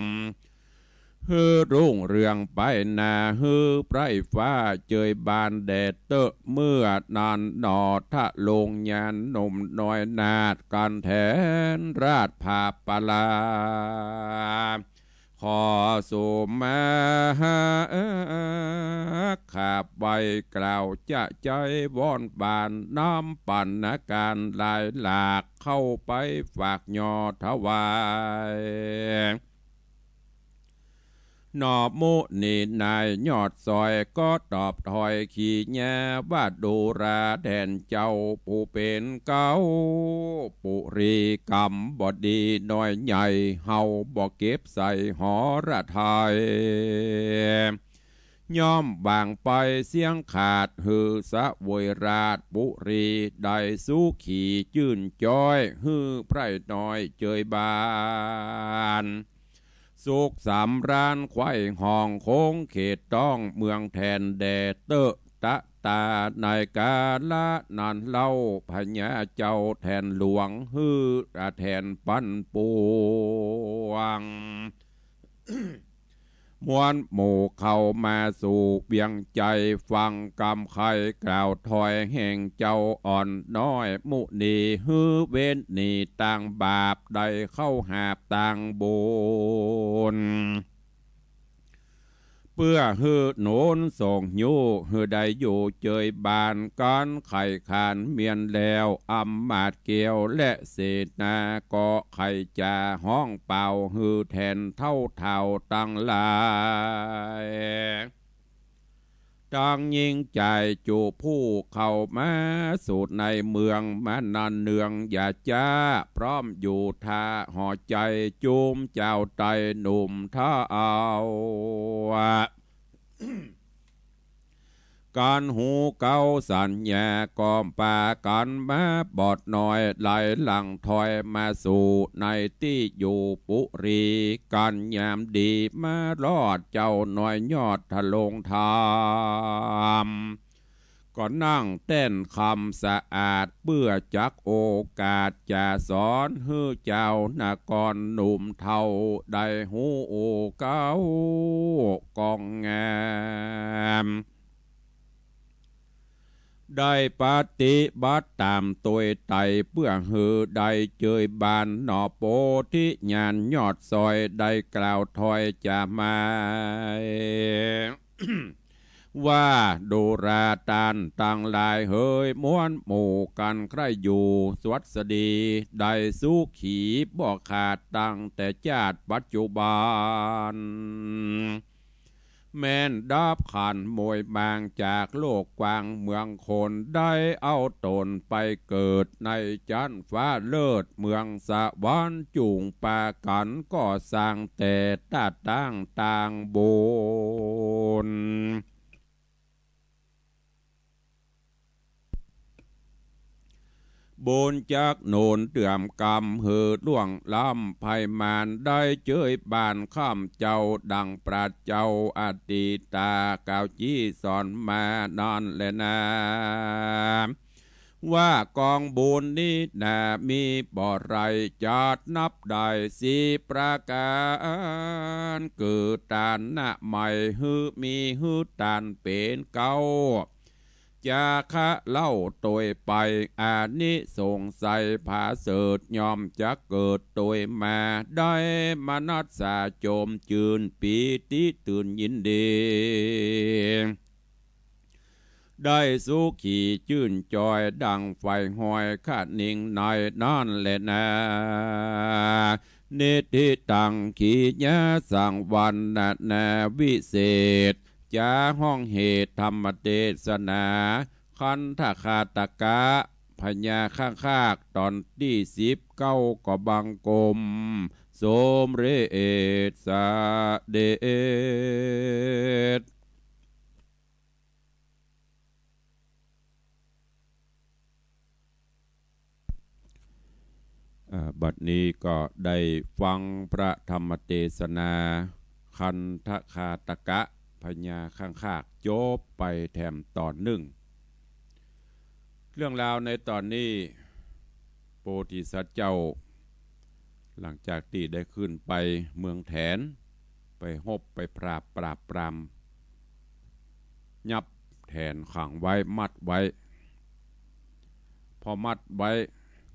หื้อรุ่งเรืองไปหน้า หื้อไพร่ฟ้าเจยบานแด่เต๊อะ เมื่อนั้นหน่อทะโลงญาณหนุ่มน้อยนาฏ กัณฑ์แถนราชผาปลา ขอสุมาหาขับไหว้กล่าวจะใจ๊วอนบาน นำปัณณาก๋านหลายหลาก เข้าไปฝากหน่อถวาย หน่อมุนีนายยอดซอยก็ตอบถอยขีญาว่า ดูราแด่นเจ้าผู้เป๋นเก๊าปุรี กรรมบ่ดีน้อยใหญ่ เฮาบ่เก็บใส่หรทัย ย่อมวางไปเสี้ยงขาด หื้อเสวยราชปุรีได้สุขีจื้นจ๊อย หื้อไพร่น้อยเจยบาน สุขสำราญไขว่ห้องคงเขตต้องเมืองแถนแด่เต๊อะ ตะตาในกาละนั้นเล่า พญาเจ้าแถนหลวง หื้อแถนปันปวง มวลหมู่เข้ามาสู่เวียงใจ๋ ฟังกำไขกล่าวถอยแห่งเจ้าอ่อนน้อยมุนี หื้อเว้นหนีตางบาป ได้เข้าหาบตางบุญ เปื้อหื้อหนุนส่งยู้ หื้อได้อยู่เจยบาน กั๋นไขขานเมียนแล้ว อำมาตย์แก้วและเสนา ก็ใค่จ๋าฮ้องเป่า หื้อแถนเฒ่าเฒ่าตังหลาย ตังญิงจายจุผู้เข้ามาสู่ในเมือง มานันเนืองอย่าจ๊า พร้อมอยู่ท่าหอใจ๋ จุมเจ้าไตร่หนุ่มเฒ่า กั๋นฮูเก๊าสัญญา ก็ปากั๋นมาบอดน้อย ไหลหลังถอยมาสู่ในตี้อยู่ปุรี กั๋นยามดีมารอดเจ้าน้อยยอดทะโลงธรรม ก็นั่งแต้นคำสะอาด เปื้อจักโอกาสจะสอนหื้อเจ้านกรหนุ่มเฒ่า ได้ฮู้โอเก๊ากองงาม ได้ปฏิบัติต๋ามตวยไตร่ เปื้อหื้อได้เจยบานหน่อโปธิญาณยอดซอย ได้กล่าวถอยจ๋ามา ว่าดูราต้านตังหลายเหย มวลหมู่กั๋นใคร่อยู่สวัสดี ได้สุขีบ่ขาดตั้งแต่จาติปัจจุบัน แม่นดับขันธ์มวยบางจากโลกกว้างเมืองคน ได้เอาต๋นไปเกิดในจั๊นฟ้าเลิศเมืองสวรรค์ จุ่งปากั๋นก่อสร้างแต่ตาตั้งตางบุญ บุญจักหนุนเตื้อมกำหื้อล่วงล้ำไพมาน ได้เจยบานคำเจ้าดังปราชญ์เจ้าอดีตากล่าวจี้สอนมานั้นแลนา ว่ากองบุญนี้นามีบ่ไรจัดนับได้สี่ประก๋าน คือต้านนะใหม่หื้อมีหื้อต้านเป๋นเก๊า จาคะเล่าตวยไป อานิสงส์ใสผาเสริฐ ย่อมจะเกิดตวยมา ได้มนัสสาโจมจืน ปีติตื่นยินดี ได้สุขีจื้นจอย ดังไฟห้อยคะนิงในนั้นแลนา นิทธิตัง กิริยาสังวรรณนาวิเศษ จะฮ้องเหตุธรรมเตสนา คันธคาตกะ พญาข้างคาก ต๋อนตี้สิบเก้า ก็บังคมสมเร็จเสด็จ อ่า บัดนี้ก็ได้ฟังพระธรรมเตสนา คันธคาตกะ พญาข้างคาก จบไปแถมต๋อนหนึ่ง เรื่องราวในต๋อนนี้ โพธิสัตว์เจ้า หลังจากตี้ได้ขึ้นไปเมืองแถน ไปฮบไปปราบ ปราบปราม ยับแถนขังไว้ มัดไว้ พอมัดไว้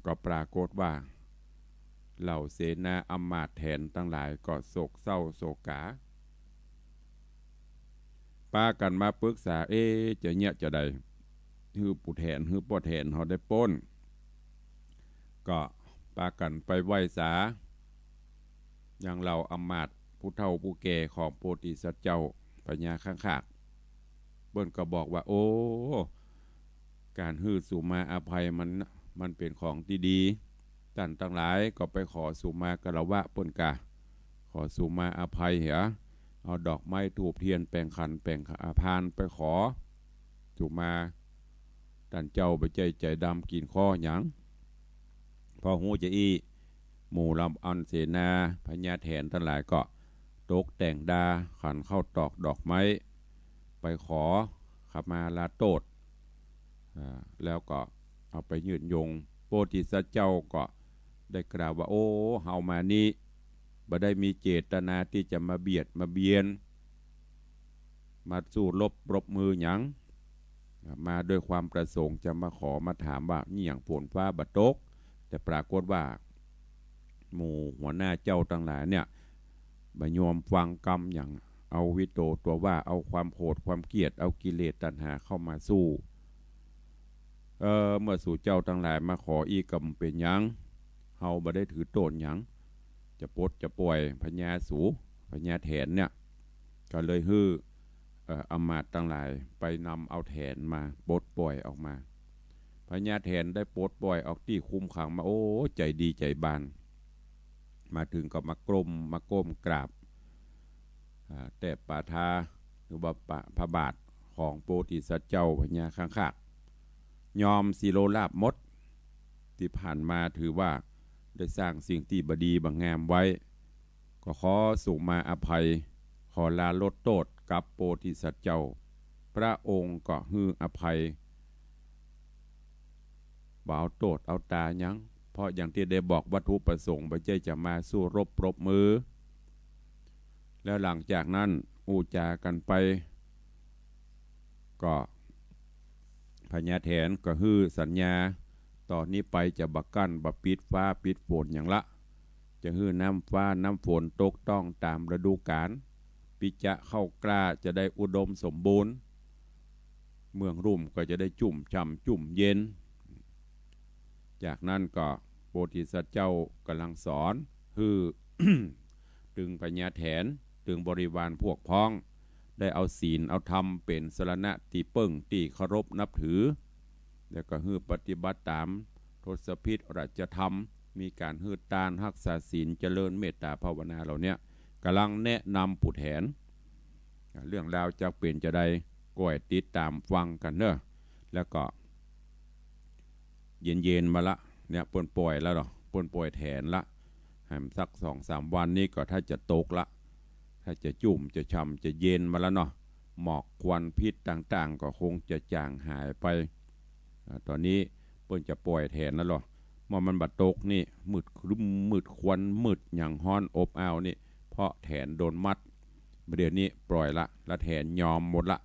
ก็ปรากฏว่า เหล่าเสนาอำมาตย์แถนตังหลายก็โศกเศร้าโศกา ปากั๋นมาปึกษา เอ๊ะ จะเยียะจาใด หื้อปู่แถน หื้อป้อแถนเฮาได้ป๊น ก็ปากั๋นไปไหว้สา ยังเหล่าอำมาตย์ผู้เฒ่าผู้แก่ของโพธิสัตว์เจ้า พญาข้างคาก เปิ้นก็บอกว่า โอ้ ก๋านหื้อสูมาอภัยมัน มันเป๋นของตี้ดี ต้านตังหลายก็ไปขอสูมาคารวะเปิ้นกา ขอสูมาอภัยเหีย เอาดอกไม้ธูปเตียนแป๋งขันแป๋งอาภรณ์ไปขอสูมา ต้านเจ้าบ่ใจ้ใจ๋ดำกิ๋นข้อหยัง พอฮู้จาอี้ หมู่เหล่าอันเสนาพญาแถนตังหลายก็ตกแต่งดาขันข้าวตอกดอกไม้ ไปขอขมาลาโต้ษ อ่า แล้วก็เอาไปยืดยง โพธิสัตว์เจ้าก็ได้กล่าวว่า โอ้ เฮามานี้บ่ได้มีเจตนาตี้จะมาเบียดมาเบียน มาสู้รบปรบมือหยัง มาด้วยความประสงค์จะมาขอมาถามว่า นี่หยังฝนฟ้าบ่ตก แต่ปรากฏว่า หมู่หัวหน้าเจ้าตังหลายเนี่ย บ่ยอมฟังกำหยัง เอาวิโตตัวว่า เอาความโกรธความเกลียด เอากิเลสตัณหาเข้ามาสู้ เออ เมื่อสูเจ้าตังหลายมาขออี้ก็บ่เป๋นหยัง เฮาบ่ได้ถือโต้ษหยัง จะปลดจะปล่อยพญาสู พญาแถนเนี่ย ก็เลยหื้อ เอ่อ อำมาตย์ตังหลายไปนำเอาแถนมาปลดปล่อยออกมา พญาแถนได้ปลดปล่อยออกตี้คุมขังมา โอ้ ใจ๋ดีใจ๋บาน มาเถิงก็มาก้ม มาก้มกราบ อ่า แตะปาทา หรือว่าปะ พระบาทของโพธิสัตว์เจ้าพญาข้างคาก ยอมสิโรราภหมด ตี้ผ่านมาถือว่าได้สร้างสิ่งตี้บ่ดีบ่งามไว้ ก็ขอสูมาอภัย ขอลาลดโต้ษกับโพธิสัตว์เจ้า พระองค์ก็หื้ออภัย บ่เอาโต้ษเอาตาหยัง เพราะอย่างตี้ได้บอกวัตถุประสงค์บ่ใจ้จะมาสู้รบปรบมือ แล้วหลังจากนั้นอู้จ๋ากั๋นไป ก็พญาแถนก็หื้อสัญญา ต่อนี้ไปจะบ่กั้นบ่ปิดฟ้าปิดฝนหยังละ จะหื้อน้ำฟ้าน้ำฝนตกต้องต๋ามฤดูกาล ปิจะข้าวกล้าจะได้อุดมสมบูรณ์ เมืองลุ่มก็จะได้จุ่มฉ่ำจุ่มเย็น จากนั้นก็โพธิสัตว์เจ้าก๋ำลังสอนหื้อ ตึงพญาแถน ตึงบริวารพวกพ้อง ได้เอาศีลเอาธรรมเป๋นสรณะตี้เปิ้งตี้เคารพนับถือ แล้วก็หื้อปฏิบัติต๋ามทศพิธราชธรรม มีก๋านหื้อตาน ฮักษาศีล เจริญเมตต๋าภาวนาเหล่าเนี้ย ก๋ำลังแนะนำปู่แถน เรื่องราวจะเป๋นจาใด ก้อยติดต๋ามฟังกั๋นเนาะ แล้วก็ เย็นๆ มาละ เนี่ย เปิ้นปล่อยแล้วเหรอ เปิ้นปล่อยแถนละ แหมสักสองสามวันนี้ก็ถ้าจะตกละ ถ้าจะจุ่มจะฉ่ำจะเย็นมาแล้วเนาะ หมอกควันพิษต่างๆ ก็คงจะจางหายไป อ่า ต๋อนนี้เปิ้นจะปล่อยแถนแล้วเหรอ เมื่อมันบ่ตกนี่ มืดครึ้ม มืดควัน มืดหยังฮ้อนอบอ้าวนี่ เพราะแถนโดนมัด บ่าเดี่ยวนี้ปล่อยละ ละแถนยอมหมดละ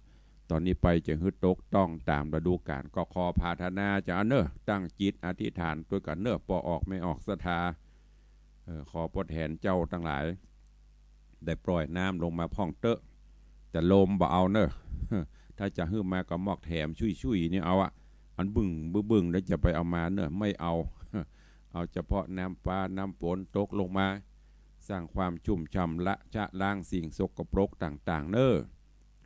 ต๋อนนี้ไปจะหื้อตกต้องต๋ามฤดูก๋าล ก็ขอผาถนาจาอั้นเน่อ ตั้งจิตอธิษฐานตวยกั๋นเน่อ ป้อออกแม่ออกศรัทธา เออ ขอป้อแถนเจ้าตังหลาย ได้ปล่อยน้ำลงมาพ่องเต๊อะ แต่ลมบ่เอาเน่อ ถ้าจะหื้อมาก็มอกแถมชุยๆ นี่เอาอะ อันบึ้งบึ้งๆ แล้วจะไปเอามาเน่อ ไม่เอา เอาเฉพาะน้ำฟ้าน้ำฝนตกลงมา สร้างความชุ่มฉ่ำ ละชะล้างสิ่งสกปรกต่างๆ เน่อ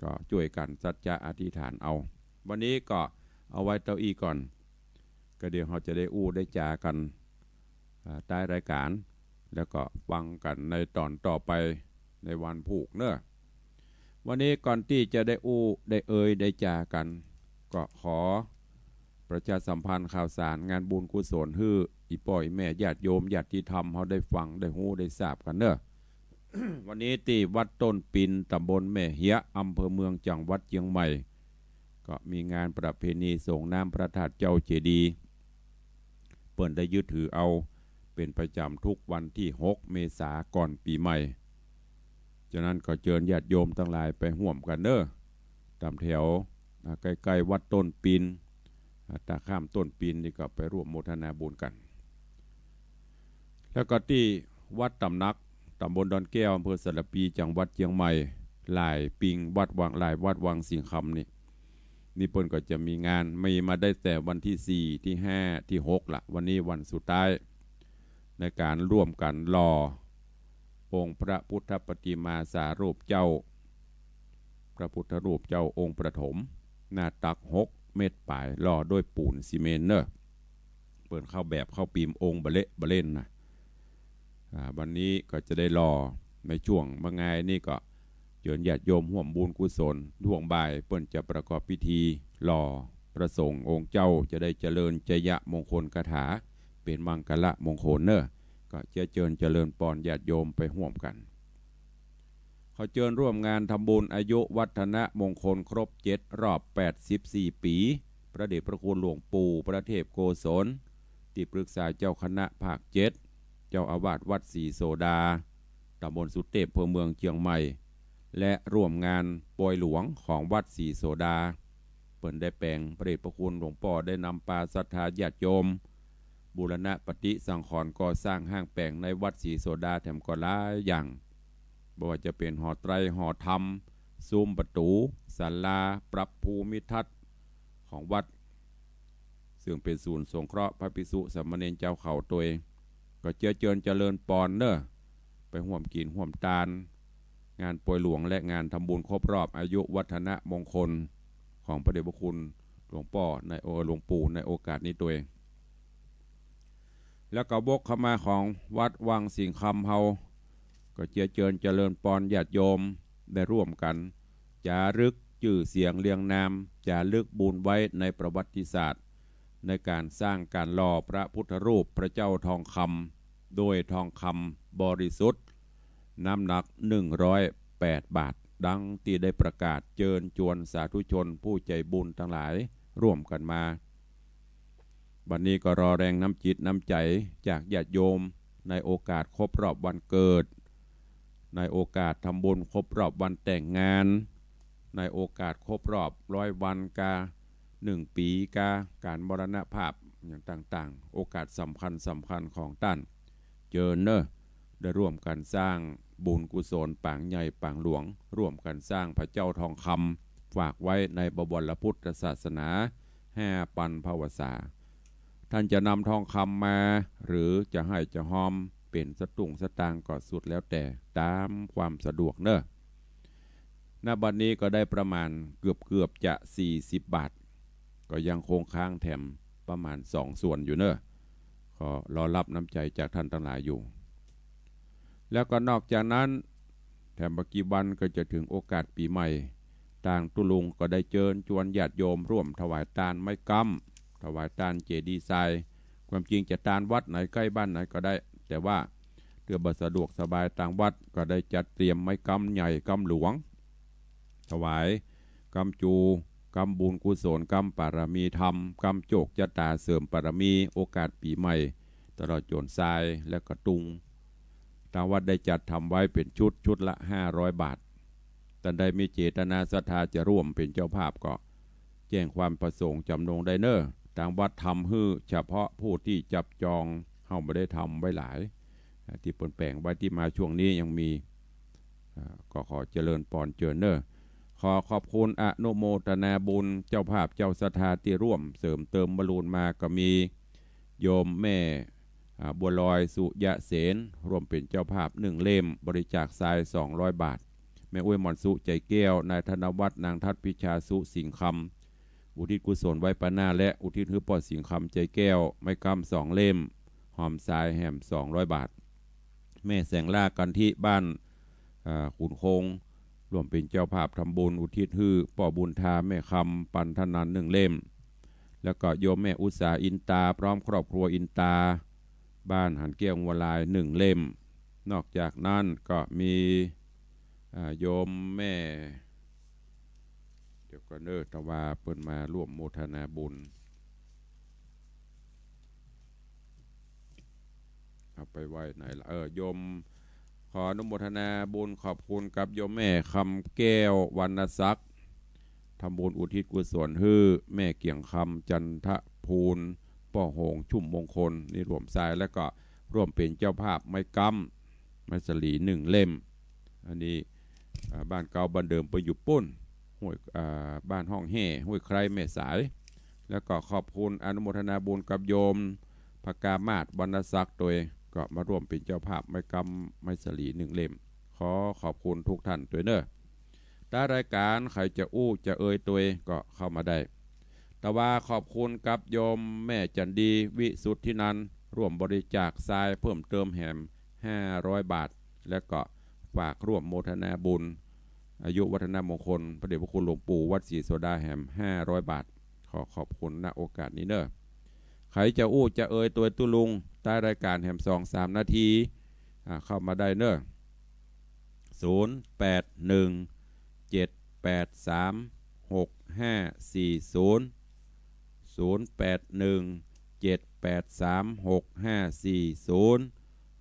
ก็จ้วยกั๋นสัจจะอธิษฐานเอา วันนี้ก็เอาไว้เต้าอี้ก่อน ก็เดี๋ยวเฮาจะได้อู้ได้จ๋ากั๋น อ่า ท้ายรายก๋าน แล้วก็ฟังกั๋นในต๋อนต่อไปในวันพูกเน่อ วันนี้ก่อนตี้จะได้อู้ได้เอ่ยได้จ๋ากั๋น ก็ขอประชาสัมพันธ์ข่าวสารงานบุญกุศลหื้ออี่ป้ออี่แม่ญาติโยมญาติธรรมเฮาได้ฟังได้ฮู้ได้ทราบกั๋นเน่อ วันนี้ตี้วัดต้นปิน ต๋ำบลแม่เฮียะ อำเภอเมือง จังหวัดเจียงใหม่ ก็มีงานประเพณีส่งน้ำพระธาตุเจ้าเจดีย์ เปิ้นได้ยึดถือเอาเป๋นประจ๋ำทุกวันตี้หกเมษาก่อนปี๋ใหม่ ฉะนั้นก็เจิญญาติโยมตังหลายไปฮ่วมกั๋นเน่อ ต๋ามแถว อ่า ใก้ๆ วัดต้นปิน อ่า ต๋าข้ามต้นปินนี่ก็ไปร่วมโมทนาบุญกั๋น แล้วก็ตี้วัดต๋ำหนัก ต๋ำบลดอนแก้ว อำเภอสารภี จังหวัดเจียงใหม่ หลายปิงวัดวาง หลายวัดวางสิงห์คำนี่ นี่เปิ้นก็จะมีงาน มีมาได้แต่วันตี้สี่ ตี้ห้า ตี้หกละ วันนี้วันสุดท้าย ในก๋านร่วมกั๋นหล่อองค์พระพุทธปฏิมาสารูปเจ้า พระพุทธรูปเจ้าองค์ประถม หน้าตักหกเมตรป๋าย หล่อด้วยปูนซีเมนต์เน่อ เปิ้นเข้าแบบเข้าปีมองค์บะเละบะเล่นนะ อ่า วันนี้ก็จะได้หล่อ ในช่วงบ่ายนี่ก็เจิญญาติโยมฮ่วมบุญกุศล ช่วงบ่ายเปิ้นจะประกอบพิธีหล่อพระสงฆ์องค์เจ้า จะได้เจริญชัยมงคลคาถา เป๋นมังคละมงคลเน่อ ก็เจียเจิญเจริญปอนญาติโยมไปฮ่วมกั๋น ขอเจิญร่วมงานทำบุญอายุวัฒนมงคลครบเจ็ดรอบแปดสิบสี่ปี๋ พระเดชพระคุณหลวงปู่พระเทพโกศล ตี้ปรึกษาเจ้าคณะภาคเจ็ด เจ้าอาวาสวัดศรีโสดา ต๋ำบลสุเตพ อำเภอเมืองเจียงใหม่ และร่วมงานปอยหลวงของวัดศรีโสดา เปิ้นได้แป๋ง พระเดชพระคุณหลวงป้อได้นำปาศรัทธาญาติโยม บูรณะปฏิสังขรณ์ก่อสร้างห้างแป๋งในวัดศรีโสดาแถมก็หลายอย่าง บ่ว่าจะเป๋นหอไตร หอธรรม ซุ้มประตู๋ ศาลา ปรับภูมิทัศน์ของวัด ซึ่งเป๋นศูนย์สงเคราะห์พระภิกษุสามเณรเจ้าเขาตวย ก็เจียเจิญเจริญปอนเน่อ ไปฮ่วมกิ๋นฮ่วมตาน งานปอยหลวงและงานทำบุญครบรอบอายุวัฒนมงคลของพระเดชพระคุณหลวงป้อใน เอ่อ หลวงปู่ในโอกาสนี้ตวย แล้วก็บกเข้ามาของวัดวังสิงห์คำเฮา ก็เจียเจิญเจริญปอนญาติโยมได้ร่วมกั๋น จารึกจื้อเสียงเรียงนาม จารึกบุญไว้ในประวัติศาสตร์ ในก๋านสร้างก๋านหล่อพระพุทธรูปพระเจ้าทองคำ โดยทองคำบริสุทธิ์ น้ำหนักหนึ่งร้อยแปดบาท ดังตี้ได้ประกาศเจิญจวนสาธุชนผู้ใจ๋บุญตังหลายร่วมกั๋นมา บัดนี้ก็รอแรงน้ำจิตน้ำใจ๋จากญาติโยม ในโอกาสครบรอบวันเกิด ในโอกาสทำบุญครบรอบวันแต่งงาน ในโอกาสครบรอบร้อยวันกา หนึ่งปี๋กา ก๋านมรณภาพอย่างต่างๆ โอกาสสำคัญสำคัญของต้าน เจิญเน่อ ได้ร่วมกั๋นสร้างบุญกุศลปางใหญ่ปางหลวง ร่วมกั๋นสร้างพระเจ้าทองคำ ฝากไว้ในบวรพุทธศาสนา ห้าปันภวสา ต้านจะนำทองคำมา หรือจะให้จะฮอมเป๋นสตุ้งสตางค์ก็สุดแล้วแต่ต๋ามความสะดวกเน่อ ณ บัดนี้ก็ได้ประมาณเกือบๆ จะสี่สิบบาท ก็ยังคงค้างแถมประมาณสองส่วนอยู่เน่อ ก็รอฮับน้ำใจ๋จากต้านตังหลายอยู่ แล้วก็นอกจากนั้น แถมบ่กี่วันก็จะเถิงโอกาสปี๋ใหม่ ตางตุ๊ลุงก็ได้เจิญจวนญาติโยมร่วมถวายตานไม้ก๊ำ ถวายตานเจดีย์ทราย ความจริงจะตานวัดไหนใก้บ้านไหนก็ได้ แต่ว่าเตื้อบ่สะดวกสบายตางวัด ก็ได้จัดเตรียมไม้ก๊ำใหญ่ก๊ำหลวง ถวาย ก๊ำจู ก๊ำบุญกุศล ก๊ำปารมีธรรม ก๊ำโจคจะต๋าเสริมปารมี โอกาสปี๋ใหม่ ตลอดจ๋นทราย และก็ตุ๊ง ตางวัดได้จัดทำไว้เป๋นชุด ชุดละห้าร้อยบาท ต านใดมีเจตนาศรัทธาจะร่วมเป๋นเจ้าภาพก็แจ้งความประสงค์จ๋ำนงได้เน่อ ตางวัดทำหื้อเฉพาะผู้ตี้จับจอง เฮาบ่ได้ทำไว้หลาย อ่า ตี้เปิ้นแป๋งไว้ตี้มาช่วงนี้ยังมี อ่า ก็ขอเจริญปอนเจิญเน่อ ขอขอบคุณอนุโมทนาบุญเจ้าภาพเจ้าศรัทธาตี้ร่วมเสริมเติมบรรลุมาก็มี โยมแม่ อ่า บัวลอย สุยะเสน ร่วมเป๋นเจ้าภาพหนึ่งเล่ม บริจาคทรายสองร้อยบาท แม่อุ๊ยหมอนสุ ใจแก้ว นายธนวัฒน์ นางทัศน์พิชาสุ สิงห์คำ อุทิศกุศลไว้ปะหน้า และอุทิศหื้อป้อสิงห์คำ ใจแก้ว ไม้ก๊ำสองเล่ม หอมทรายแหมสองร้อยบาท แม่แสงล่า กันทิ บ้าน อ่า ขุนคง ร่วมเป๋นเจ้าภาพทำบุญอุทิศหื้อป้อบุญธา แม่คำ ปันธนัน หนึ่งเล่ม แล้วก็โยมแม่อุตสา อินตา พร้อมครอบครัวอินตา บ้านหันแก้ว งัวลาย หนึ่งเล่ม นอกจากนั้นก็มี อ่า โยมแม่ เดี๋ยวก่อนเน่อ ตะวาเปิ้นมาร่วมโมทนาบุญ เอาไปไว้ไหนล่ะ เออ โยม ขออนุโมทนาบุญขอบคุณกับโยมแม่คำแก้ว วรรณศักดิ์ ทำบุญอุทิศกุศลหื้อแม่เกียงคำ จันทภูล ป้อโฮง ชุ่มมงคล นี่ร่วมทราย แล้วก็ร่วมเป๋นเจ้าภาพไม้ก๊ำ ไม้สะหลี หนึ่งเล่ม อันนี้ อ่า บ้านเก่าบ้านเดิมเปิ้นอยู่ปู๊น ห้วย อ่า บ้านห้องแฮ่ ห้วยไคร้ แม่สาย แล้วก็ขอบคุณอนุโมทนาบุญกับโยม พกามาศ วรรณศักดิ์ ตวย ก็มาร่วมเป๋นเจ้าภาพไม้ก๊ำ ไม้สะหลี หนึ่งเล่ม ขอขอบคุณทุกท่านตวยเน่อ ตางรายก๋านใผจะอู้จะเอยตวยก็เข้ามาได้ ตะวาขอบคุณกับโยมแม่จันดี วิสุทธินันท์ ร่วมบริจาคทรายเพิ่มเติมแหมห้าร้อยบาท และก็ฝากร่วมโมทนาบุญ อายุวัฒนมงคล พระเดชพระคุณหลวงปู่วัดศรีโสดาแหมห้าร้อยบาท ขอขอบคุณ ณ โอกาสนี้เน่อ ใผจะอู้จะเอยตวยตุ๊ลุง ตางรายก๋านแหมสองสามนาที อ่า เข้ามาได้เน่อ ศูนย์แปดหนึ่งเจ็ดแปดสามหกห้าสี่ศูนย์ ศูนย์แปดหนึ่งเจ็ดแปดสามหกห้าสี่ศูนย์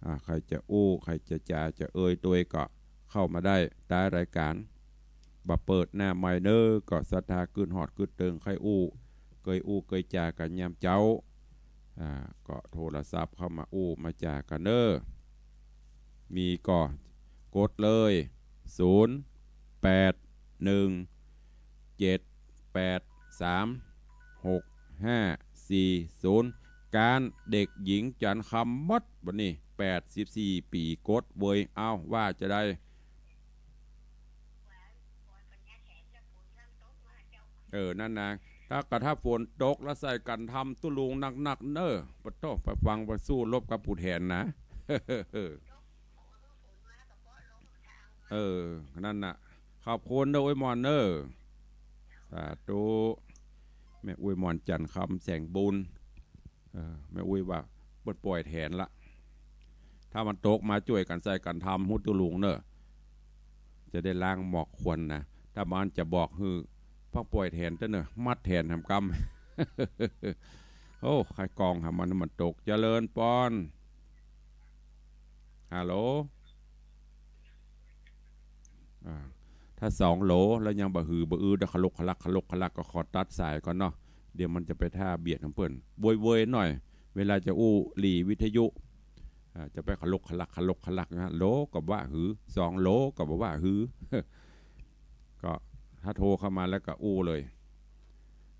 อ่า ใผจะอู้ ใผจะจ๋าจะเอยตวยก็เข้ามาได้ ตางรายก๋าน บ่าเปิดหน้าไมค์เน่อ ก็ศรัทธาขึ้นฮอดขึ้นเติงใค่อู้ เกยอู้เกยจ๋ากั๋นยามเจ๊า อ่า ก็โทรศัพท์เข้ามาอู้มาจ๋ากั๋นเน่อ มีก็กดเลย ศูนย์แปดหนึ่งเจ็ดแปดสามหกห้าสี่ศูนย์ ก๋านเด็กหญิงจันทร์คำหมด บัดนี้ แปดสิบสี่ปี๋ กดเวย เอ้า ว่าจะใด เออ นั่นนะ ถ้า กะถ้าฝนตกแล้วใส่กั๋นทำตุ๊ลุงนักๆ เน่อ ปะโต้ ไปฟังไปสู้รบกับปู่แถนนะ เออ นั่นน่ะ ขอบคุณเน่อ อุ๊ยหมอนเน่อ สาธุ แม่อุ๊ยหมอน จันทร์คำ แสงบุญ เออ แม่อุ๊ยว่าเปิ้นป่อยแถนละ ถ้ามันตกมาจ้วยกั๋นใส่กั๋นทำฮู้ตุ๊ลุงเน่อ จะได้ล้างหมอกควันนะ ถ้ามันจะบอกหื้อ พักป่อยแถนเต๊อะเน่อ มัดแถนแหมกำ โอ้ ใค่กองหามัน มันตก เจริญปอน ฮัลโหล อ่า ถ้าสองโหลแล้วยังบ่หือบ่อือ เดี๋ยวขลุกขลัก ขลุกขลัก ก็ขอตัดสายก่อนเนาะ เดี๋ยวมันจะไปท่าเบียดของเปิ้น เวยๆ หน่อย เวลาจะอู้หลีวิทยุ อ่า จะไปขลุกขลัก ขลุกขลักนะ โหลก็บ่ว่าหือ สองโหลก็บ่ว่าหือ ก็ถ้าโทรเข้ามาแล้วก็อู้เลย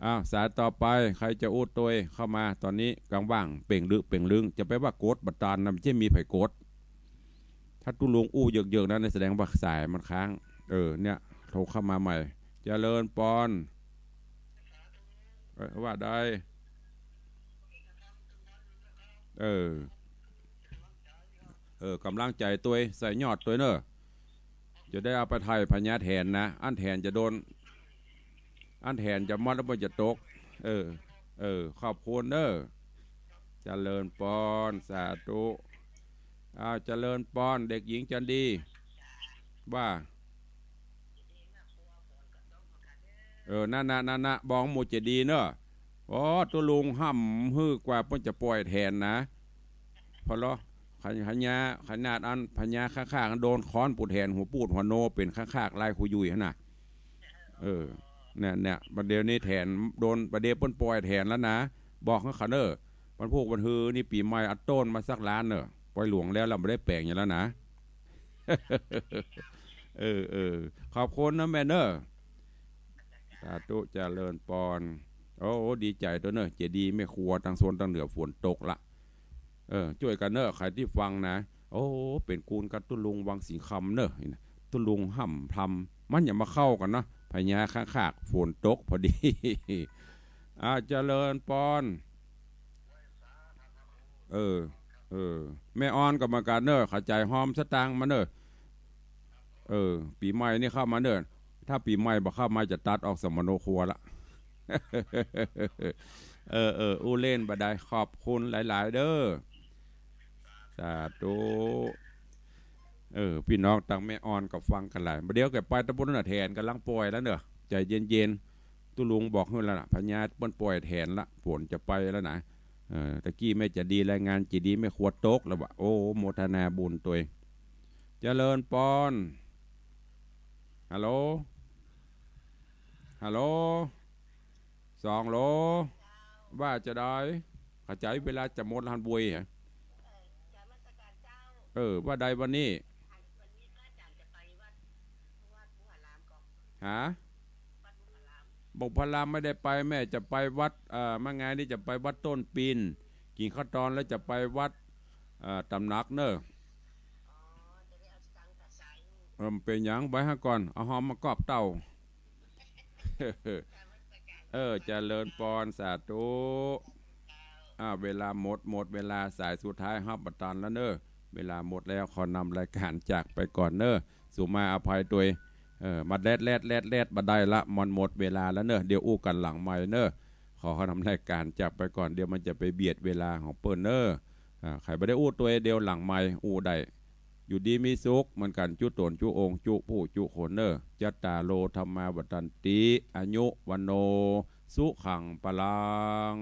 อ้าว สายต่อไป ใผจะอู้ตวยเข้ามา ต๋อนนี้กำว่างเป่งลึกเป่งลึง จะไปว่ากดบ่ตันนะ มันจะมีใผกด ถ้าตุ๊ลุงอู้เยิกๆ นะ นี่แสดงว่าสายมันค้าง เออ เนี่ย โทรเข้ามาใหม่ เจริญปอน เออ ว่าได้ เออ เออ ก๋ำลังใจ๋ตวย ใส่ยอดตวยเน่อ จะได้เอาไปไถ่พญาแถนนะ อั้นแถนจะโดน อั้นแถนจะมอดแล้วมันจะตก เออ เออ ขอบคุณเน่อ เจริญปอน สาธุ อ้าว เจริญปอน เด็กหญิงจันดี ว่า เออ นั่นนะ นั่นนะ บอกหมู่จะดีเน่อ โอ้ ตุ๊ลุงห้ำหื้อกว่าเปิ้นจะป่อยแถนนะ พอลอ พญา ขนาดอันพญาข้างๆ โดนค้อนปูดแหนหัวปูดหัวโน เป๋นข้างๆ ลายครูยุ้ยหั้นน่ะ เออ เนี่ย เนี่ย บ่าเดี่ยวนี้แถนโดน บ่าเดี่ยวเปิ้นป่อยแถนแล้วนะ บอกหื้อเขาเน่อ วันพูกวันฮือนี่ปี๋ใหม่เอาโต้นมาสักล้านเน่อ ป่อยหลวงแล้ว เฮาบ่ได้แป๋งหยังแล้วนะ เออ เออ ขอบคุณนะแม่เน่อ สาธุ เจริญปอน โอ้ ดีใจ๋ตั๊วเน่อ เจดีย์แม่ครัวตังโซนตังเหนือฝนตกละ เออ จ้วยกั๋นเน่อ ใผตี้ฟังนะ โอ้ เป๋นกูนกับตุ๊ลุงวังสิงห์คำเน่อ ตุ๊ลุงฮ่ำพลำ มันหยังบ่เข้ากั๋นเนาะ พญาข้างๆ ฝนตกพอดี อ่า เจริญปอน เออ เออ แม่ออนก็เหมือนกั๋นเน่อ เข้าใจ๋ฮอมสตางค์มาเน่อ เออ ปี๋ใหม่นี่เข้ามาเน่อ ถ้าปี๋ใหม่บ่เข้ามาจะตัดออกสมโนครัวละ เออ เออ อู้เล่นบ่าใด ขอบคุณหลายๆ เน่อ สาธุ เออ ปี้น้องตังแม่ออนก็ฟังกั๋นหลาย บ่าเดี่ยวแกไปตำบลน่ะแถนก่ำลังป่อยแล้วเน่อ ใจ๋เย็นๆ ตุ๊ลุงบอกหื้อแล้วน่ะ พญาเปิ้นป่อยแถนละ ฝนจะไปแล้วนะ เออ ตะกี้แม่เจดีย์รายงานเจดีย์แม่ครัวตกแล้ววะ โอ้ โมทนาบุญตวย เจริญปอน ฮัลโหล ฮัลโหล สองโหล ว่าจาใด เข้าใจ๋เวลาจะหมดแล้วหั้นเว้ย เออ ว่าใดวันนี้ ฮะ บุพพารามไม่ได้ไป แม่จะไปวัด เอ่อ มะไงนี่จะไปวัดต้นปีน กิ๋นข้าวตอนแล้วจะไปวัด เอ่อ ต๋ำหนักเน่อ เออ เป๋นหยัง ไว้หาก่อน เอาฮอมมากอบเต้า เออ เจริญปอน สาธุ อ่า เวลาหมด หมดเวลา สายสุดท้ายฮับบ่ตันแล้วเน่อ เวลาหมดแล้ว ขอนำรายก๋านจากไปก่อนเน่อ สุมาอภัยตวย เออ มาแลดแลดแลดแลดบ่าใดละ มันหมดเวลาแล้วเน่อ เดี๋ยวอู้กั๋นหลังไมค์เน่อ ขอนำรายก๋านจากไปก่อน เดี๋ยวมันจะไปเบียดเวลาของเปิ้นเน่อ อ่า ใผบ่ได้อู้ตวย เดี๋ยวหลังไมค์อู้ได้ อยู่ดีมีสุขเหมือนกั๋น จุ๊ต๋นจุ๊องค์ จุ๊ผู้จุ๊คนเน่อ จัตตาโร ธัมมา วัฑฒันติ อายุ วัณโณ สุขัง พลัง